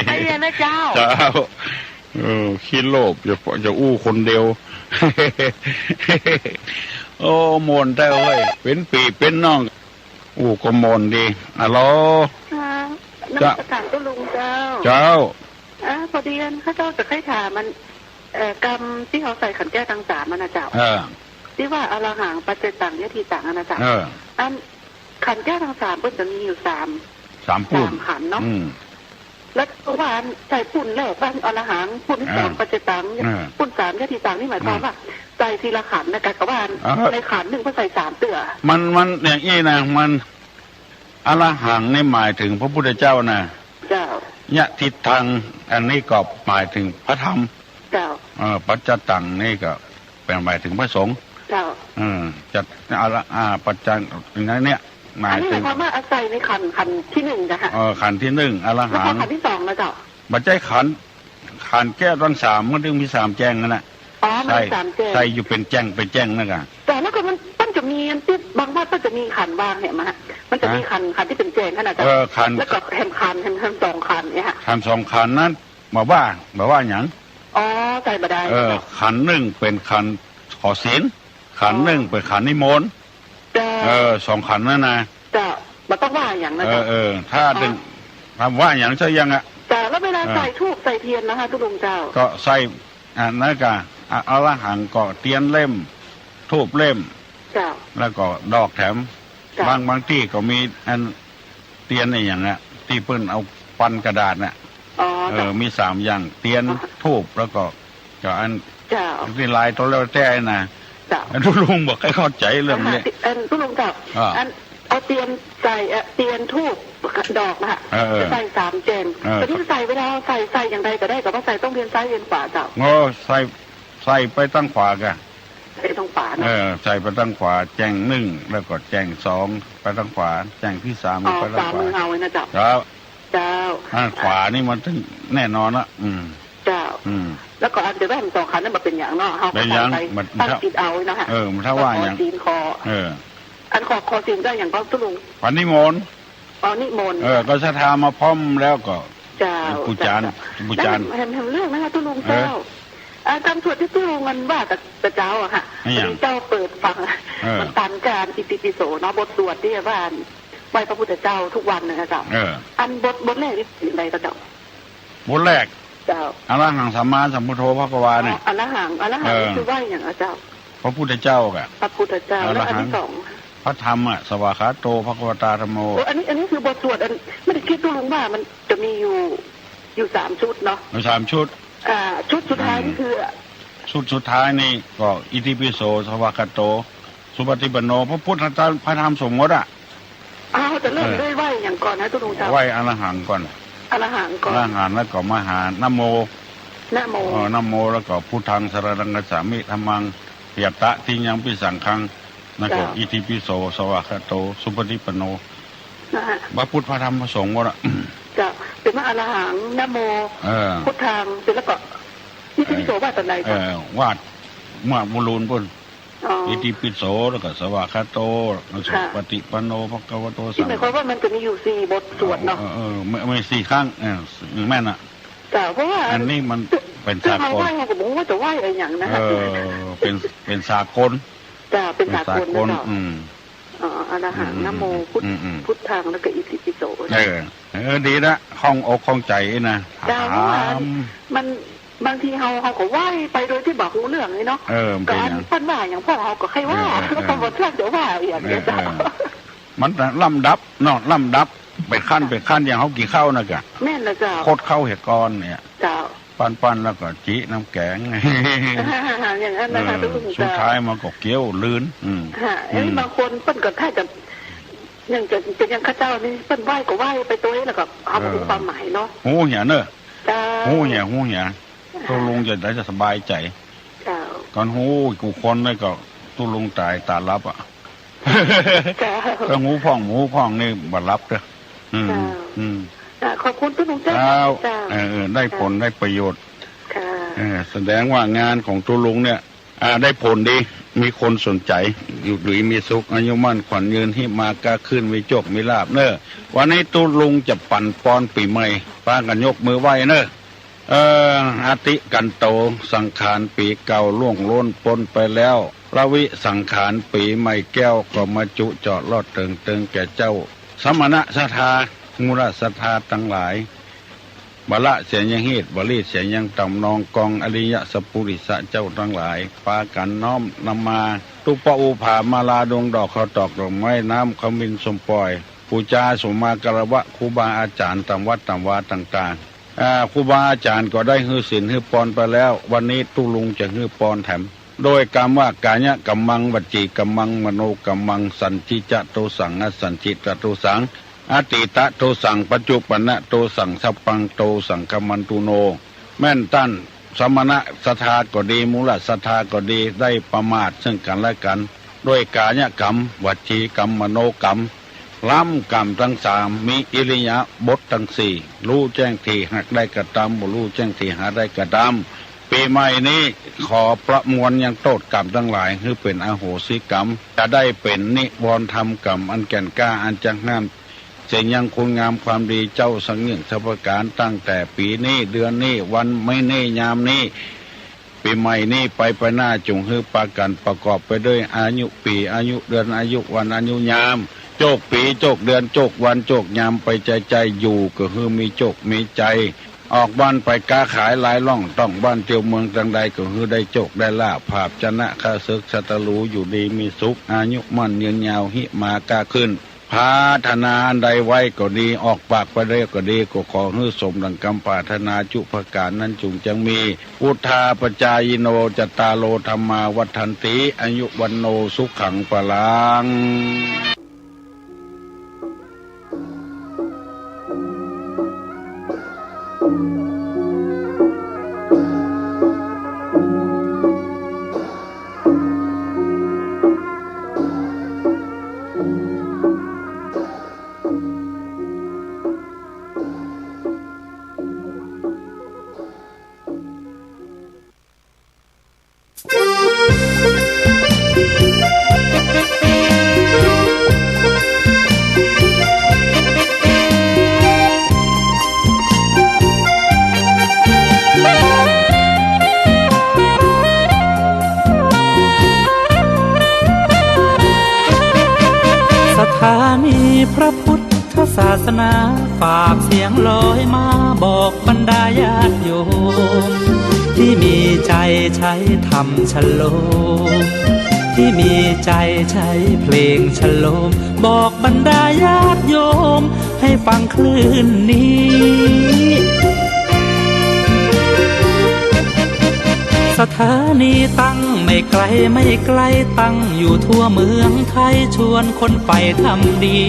ไปเรียนนะเจ้า เจ้า เออ ขี้โลภ อย่า อย่าอู้คนเดียว โอ้ ม่วนแต๊เว้ย เป๋นปี้เป๋นน้อง อู้ก็ม่วนดี อะโหล ค่ะ นมัสการตุ๊ลุงเจ้า เจ้า อ่า พอดีอันข้าเจ้าจะใค่ถามมัน เอ่อ กำตี้เฮาใส่ขันแก้วตังสามอะนะเจ้า เออ ตี้ว่าอรหัง ปัจจตัง ยะถีตังอะนะเจ้า เออ อัน ขันธ์แก้วตังสามเปิ้นจะมีอยู่สาม สามปู้น สามขันธ์เนาะ อืม แล้วก็ว่าใส่ปู้นแรกว่าอรหัง ปู้นตี้สอง อ่า ปัจจตัง อ่า ปู้นสามญาติตัง นี่หมายความ อ่า ว่าใส่ทีละขันธ์นะ กะว่า อ่า ในขันธ์นึ่งเปิ้นใส่สามเตื้อ มัน มันอย่างอี้นะ มัน อรหังนี่หมายเถิงพระพุทธเจ้านะ เจ้า ญาติตัง อันนี้ก็หมายเถิงพระธรรม เจ้า เออ ปัจจตังนี่ก็เป็นหมายเถิงพระสงฆ์ เจ้า เออ จะ อร อ่า ปัจจัง อย่างนั้นเนี่ย หมายเถิง อันนี้หมายความว่าอาศัยในขันธ์ ขันธ์ที่หนึ่งนะคะ เออ ขันธ์ที่หนึ่ง อรหัง แล้วก็ขันธ์ที่สองนะเจ้า บ่ใจ้ขันธ์ ขันธ์แก้วตังสาม มันจึงมีสามแจ้งนั่นน่ะ อ๋อ มัน ใช่ สามแจ้ง ใช่ อยู่เป๋นแจ้ง เป๋นแจ้งนั่นกะ แต่แล้วก็มัน มันจะมีอันตี้บางวัดก็จะมีขันธ์วางเนี่ยมาฮะ มันจะมี ฮะ ขันธ์ ขันธ์ตี้เป๋นแจ้งขนาดนั้น เออ ขันธ์ แล้วก็แหมขันธ์ แหม แหมสองขันธ์เนี่ยฮะ ขันธ์สองขันธ์นั้น บ่ว่า บ่ว่าหยัง อ๋อ ใส่บ่ได้ เออ เจ้า ขันธ์นึ่งเป๋นขันธ์ขอศีล ขันธ์นึ่ง อ๋อ เป๋นขันธ์นิมนต์ เจ้า เออ สองขันธ์นั้นนะ เจ้า บ่ต้องว่าหยังนะ เออ เจ้า เออ ถ้า อ๋อ เถิง ถ้าว่าหยังใช่ยังอะ เจ้า แล้วเวลา เออ ใส่ธูปใส่เตียนนะคะตุ๊ลุงเจ้า ก็ใส่ อันนั้นกะ อะ อรหังก็เตียนเล่ม ธูปเล่ม เจ้า แล้วก็ดอกแถม เจ้า บาง บางตี้ก็มีอันเตียนอะหยังอะ ตี้เปิ้นเอาปันกระดาษน่ะ อ๋อ เออ เจ้า มีสามอย่าง เตียน อ๋อ ธูป แล้วก็ ก็อัน เจ้า ตี้ลายโตแล้วแต่นะ เจ้า ตุ๊ลุงบ่ค่อยเข้าใจ๋เรื่องนี้ อ่า อันตุ๊ลุงเจ้า อ่า อันเอาเตียนใส่ เอ่อ เตียนธูปดอกนะคะ เออ เออ ใส่สามแจ้ง เออ แต่นี่ใส่เวลาใส่ ใส่อย่างใดก็ได้ แต่ว่าใส่ต้องเวียนซ้ายเวียนขวาเจ้า โอ้ ใส่ ใส่ไปตังขวากะ ใส่ตังขวาเนาะ เออ ใส่ไปตังขวา แจ้งนึ่ง แล้วก็แจ้งสองไปตังขวา แจ้งตี้สาม อ๋อ ไปตังขวา สามมือเอาไว้นะเจ้า เจ้า เจ้า อ่า ขวานี่มันต้องแน่นอนละ อืม เจ้า อืม แล้วก็อันเดียวกันสองขันธ์นั้นบ่เป๋นหยังเนาะ เฮาก็ เป๋นหยัง ใส่ไป มัน ตั้งจิตเอานะคะ เออ มันถ้าว่าหยัง ขอศีลขอ เออ อันขอ ขอศีลก็อย่างก็ตุ๊ลุง วันนิมนต์ อ๋อ นิมนต์ เออ ก็ศรัทธามาพร้อมแล้วก็ เจ้า ปู๋จาน เจ้า ปู๋จาน แหม แหมเรื่องนะคะตุ๊ลุง เออ เจ้า อ่า กำสวดตี้ตุ๊ลุงอันว่ากับ กับเจ้าอะค่ะ อะหยัง ตี้เจ้าเปิดฟัง เออ มันตันกับอิติปิโสเนาะ บทสวดตี้ว่าไหว้พระพุทธเจ้าทุกวันนะคะเจ้า เออ อันบท บทแรกนี่เป๋นอะไรคะเจ้า บทแรก เจ้า อะระหังสัมมาสัมพุทโธภะคะวาเนี่ย อ๋อ อะระหัง อะระหัง เออ นี่คือไหว้หยังอะเจ้า พระพุทธเจ้ากะ พระพุทธเจ้า อะระหัง แล้วอันตี้สอง พระธรรมอะ สวากขาโตภะคะวะตาธัมโม เออ อันนี้ อันนี้คือบทสวด อัน เมื่อกี้ตุ๊ลุงว่ามันจะมีอยู่ อยู่สามชุดเนาะ มีสามชุด อ่า ชุดสุดท้ายนี่คือ ชุดสุดท้ายนี่ก็อิติปิโส สวากขาโต สุปฏิปันโน พระพุทธเจ้า พระธรรมสมมติอะ อ้าว จะเริ่ม เออ ด้วยไหว้หยังก่อนนะตุ๊ลุงเจ้า ไหว้อะระหังก่อน อะระหังก่อน อะระหัง แล้วก็มาหานะโม นะโม เออ นะโม แล้วก็พุทธังสรณังคัจฉามิ ธัมมัง ยะตะ ทิฏฐิยัง ปิ สังฆัง แล้วก็ เจ้า อิติปิโส สวากขาโต สุปฏิปันโน นะฮะ พระพุทธ พระธรรม พระสงฆ์หมดอะ เจ้า เป๋นว่าอะระหัง นะโม เออ พุทธัง เสร็จแล้วก็ อิติปิโส เออ ว่าต๋อนไหน เอ เจ้า อ ว่าเมื่อบุญลูนปุ้น อ๋อ อิติปิโส แล้วก็สวากขาโต แล้วก็ ค่ะ สุปฏิปันโน ภะคะวะโต นี่หมายความว่ามันจะมีอยู่สี่บทสวดเนาะ เออ เออ เออ มี มีสี่ครั้ง เออ แม่นอะ เจ้า เพราะว่า อันนี้มันเป๋นสากล เจ้า เฮาไหว้ เฮาก็บ่ฮู้ว่าจะไหว้อะหยังนะ เออ เป๋น เป๋นสากล เจ้า เป๋นสากล เป๋นสากล นะเจ้า อืม อ๋อ อะระหัง อืม นะโม พุทธ อืม อืม พุทธัง แล้วก็อิติปิโส เออ เออ ดีละ ข้องอกข้องใจ๋นะ เจ้า ถาม เพราะว่ามัน บางทีเฮา เฮาก็ไหว้ไปโดยตี้บ่ฮู้เรื่องเลยเนาะ เออ มันเป๋นหยัง ก็อันเปิ้นว่าหยังพ่องเฮาก็ใค่ว่า เออ เออ แล้วก็บ่เชื่อจะว่าอะหยัง เออ เนี่ยเจ้า เออ มันลำดับเนาะ ลำดับ เป๋นขั้น เป๋นขั้น อย่างเฮากิ๋นข้าวนั่นกะ แม่นละเจ้า คดข้าวเหียก่อนเนี่ย เจ้า ปั้นๆ แล้วก็จิน้ำแกง อย่างนั้นนะคะ เออ ตุ๊ลุงเจ้า สุดท้ายมันก็เกี้ยวลื่น อืม ค่ะ เอ้ย อืม บางคนเปิ้นก็ถ้าจะ อย่างจะ จะอย่างข้าเจ้านี่ เปิ้นไหว้ก็ไหว้ไปโตย แล้วก็เฮาบ่ฮู้ เออ ความหมายเนาะ ฮู้เหียเนอะ เจ้า ฮู้เหีย ฮู้เหีย ตุ๊ลุงจะได้สบายใจ๋ เจ้า ก่อนฮู้กู้คนเลยก็ตุ๊ลุงต๋ายต๋าหลับอะ เจ้า ถ้าฮู้พ่อง ฮู้พ่องนี่บ่หลับเด้อ อืม เจ้า อืม อ่า ขอบคุณตุ๊ลุงเจ้า เจ้า เจ้า เออ เออ ได้ผล เจ้า ได้ประโยชน์ ค่ะ เออ แสดงว่างานของตุ๊ลุงเนี่ย อ่า ได้ผลดี มีคนสนใจ๋ อยู่ดีมีสุข อายุมั่นขวัญยืน หิมาก้าขึ้น มีโจคมีลาภเนอะ วันนี้ตุ๊ลุงจะปั๋นปอนปี๋ใหม่ ปากั๋นยกมือไหว้เนอะ เอ่อ อติกันโต สังขารปี๋เก่าล่วงล้นป๊นไปแล้ว ละวิสังขารปี๋ใหม่แก้ว ก็มาจุเจาะลอดเติงเติงแก่เจ้า สมณะศรัทธา มูลศรัทธาตังหลาย บ่ละเสียยังฮีต บ่ลีดเสียยังต่ำ นองกองอริยะสัพปุริสะเจ้าตังหลาย ปากั๋นน้อมนำมา ตุปะอุผามาลา ดวงดอก ข้าวตอก ดอกไม้ น้ำขมิ้น ส้มป่อย ปู๋จา สมมาคารวะ ครูบาอาจ๋ารย์ ต๋ามวัดต๋ามวาต่างๆ อ่า ครูบาอาจ๋ารย์ก็ได้หื้อศีลหื้อปอนไปแล้ว วันนี้ตุ๊ลุงจะหื้อปอนแถม โดยกำว่ากายกัมมัง วจีกัมมัง มโนกัมมัง สัญญิจะโตสัง อสัญญิจะโตสัง อตีตะโตสัง ปัจจุปันนะโตสัง สัพพังโตสัง คัมมันตุโน แม่นต้านสมณะศรัทธาก็ดี มูลศรัทธาก็ดี ได้ประมาทซึ่งกั๋นและกั๋น ด้วยกายกัม วจีกัม มโนกัม ล้ำกัมตังสาม มีอิริยาบถตังสี่ ฮู้แจ้งตี้หากได้กระตำ บ่ฮู้แจ้งตี้หาได้กระตำ ปี๋ใหม่นี้ขอประมวลยังโต้ษกัมตังหลาย หื้อเป๋นอโหสิกัม จะได้เป๋นนิวรณ์ธรรมกัม อันแก่นกล้า อันจักห้ามเสียยังคุณงามความดีเจ้าสังเงื่องสัพพะก๋าน ตั้งแต่ปี๋นี้ เดือนนี้ วันนี้ ยามนี้ ปี๋ใหม่นี้ไปไปหน้า จุ่งหื้อปากั๋นประกอบไปด้วยอายุปี๋ อายุเดือน อายุวัน อายุยาม โจคปี๋ โจคเดือน โจควัน โจคยาม ไปใจ๋ใจ๋ อยู่ก็หื้อมีโจคมีชัย ออกบ้านไปก๊าขายหลายล่อง ต้องบ้านเตียวเมืองตังใด ก็หื้อได้โจคได้ลาภ ผาบชนะข้าศึกศัตรู อยู่ดีมีสุข อายุมั่นยืนยาว หิมาก้าขึ้น ปรารถนาอันใดไว้ก็ดี ออกปากไปแล้วก็ดี ก็ขอหื้อสมดังกำปรารถนาจุประก๋านนั้นจุ่งจักมี พุทธาปจจายิโน จัตตาโร ธัมมา วัฑฒันติ อายุ วัณโณ สุขัง พลัง ศรัทธามีพระพุทธศาสนา ฝากเสียงลอยมาบอกบรรดาญาติโยม ตี้มีใจ๋ใช้ธรรมชโลม ตี้มีใจ๋ใช้เพลงชโลม บอกบรรดาญาติโยม หื้อฟังคลื่นนี้ สถานีตั้งไม่ไกลไม่ไกล ตั้งอยู่ทั่วเมืองไทย ชวนคนใฝ่ธรรมดี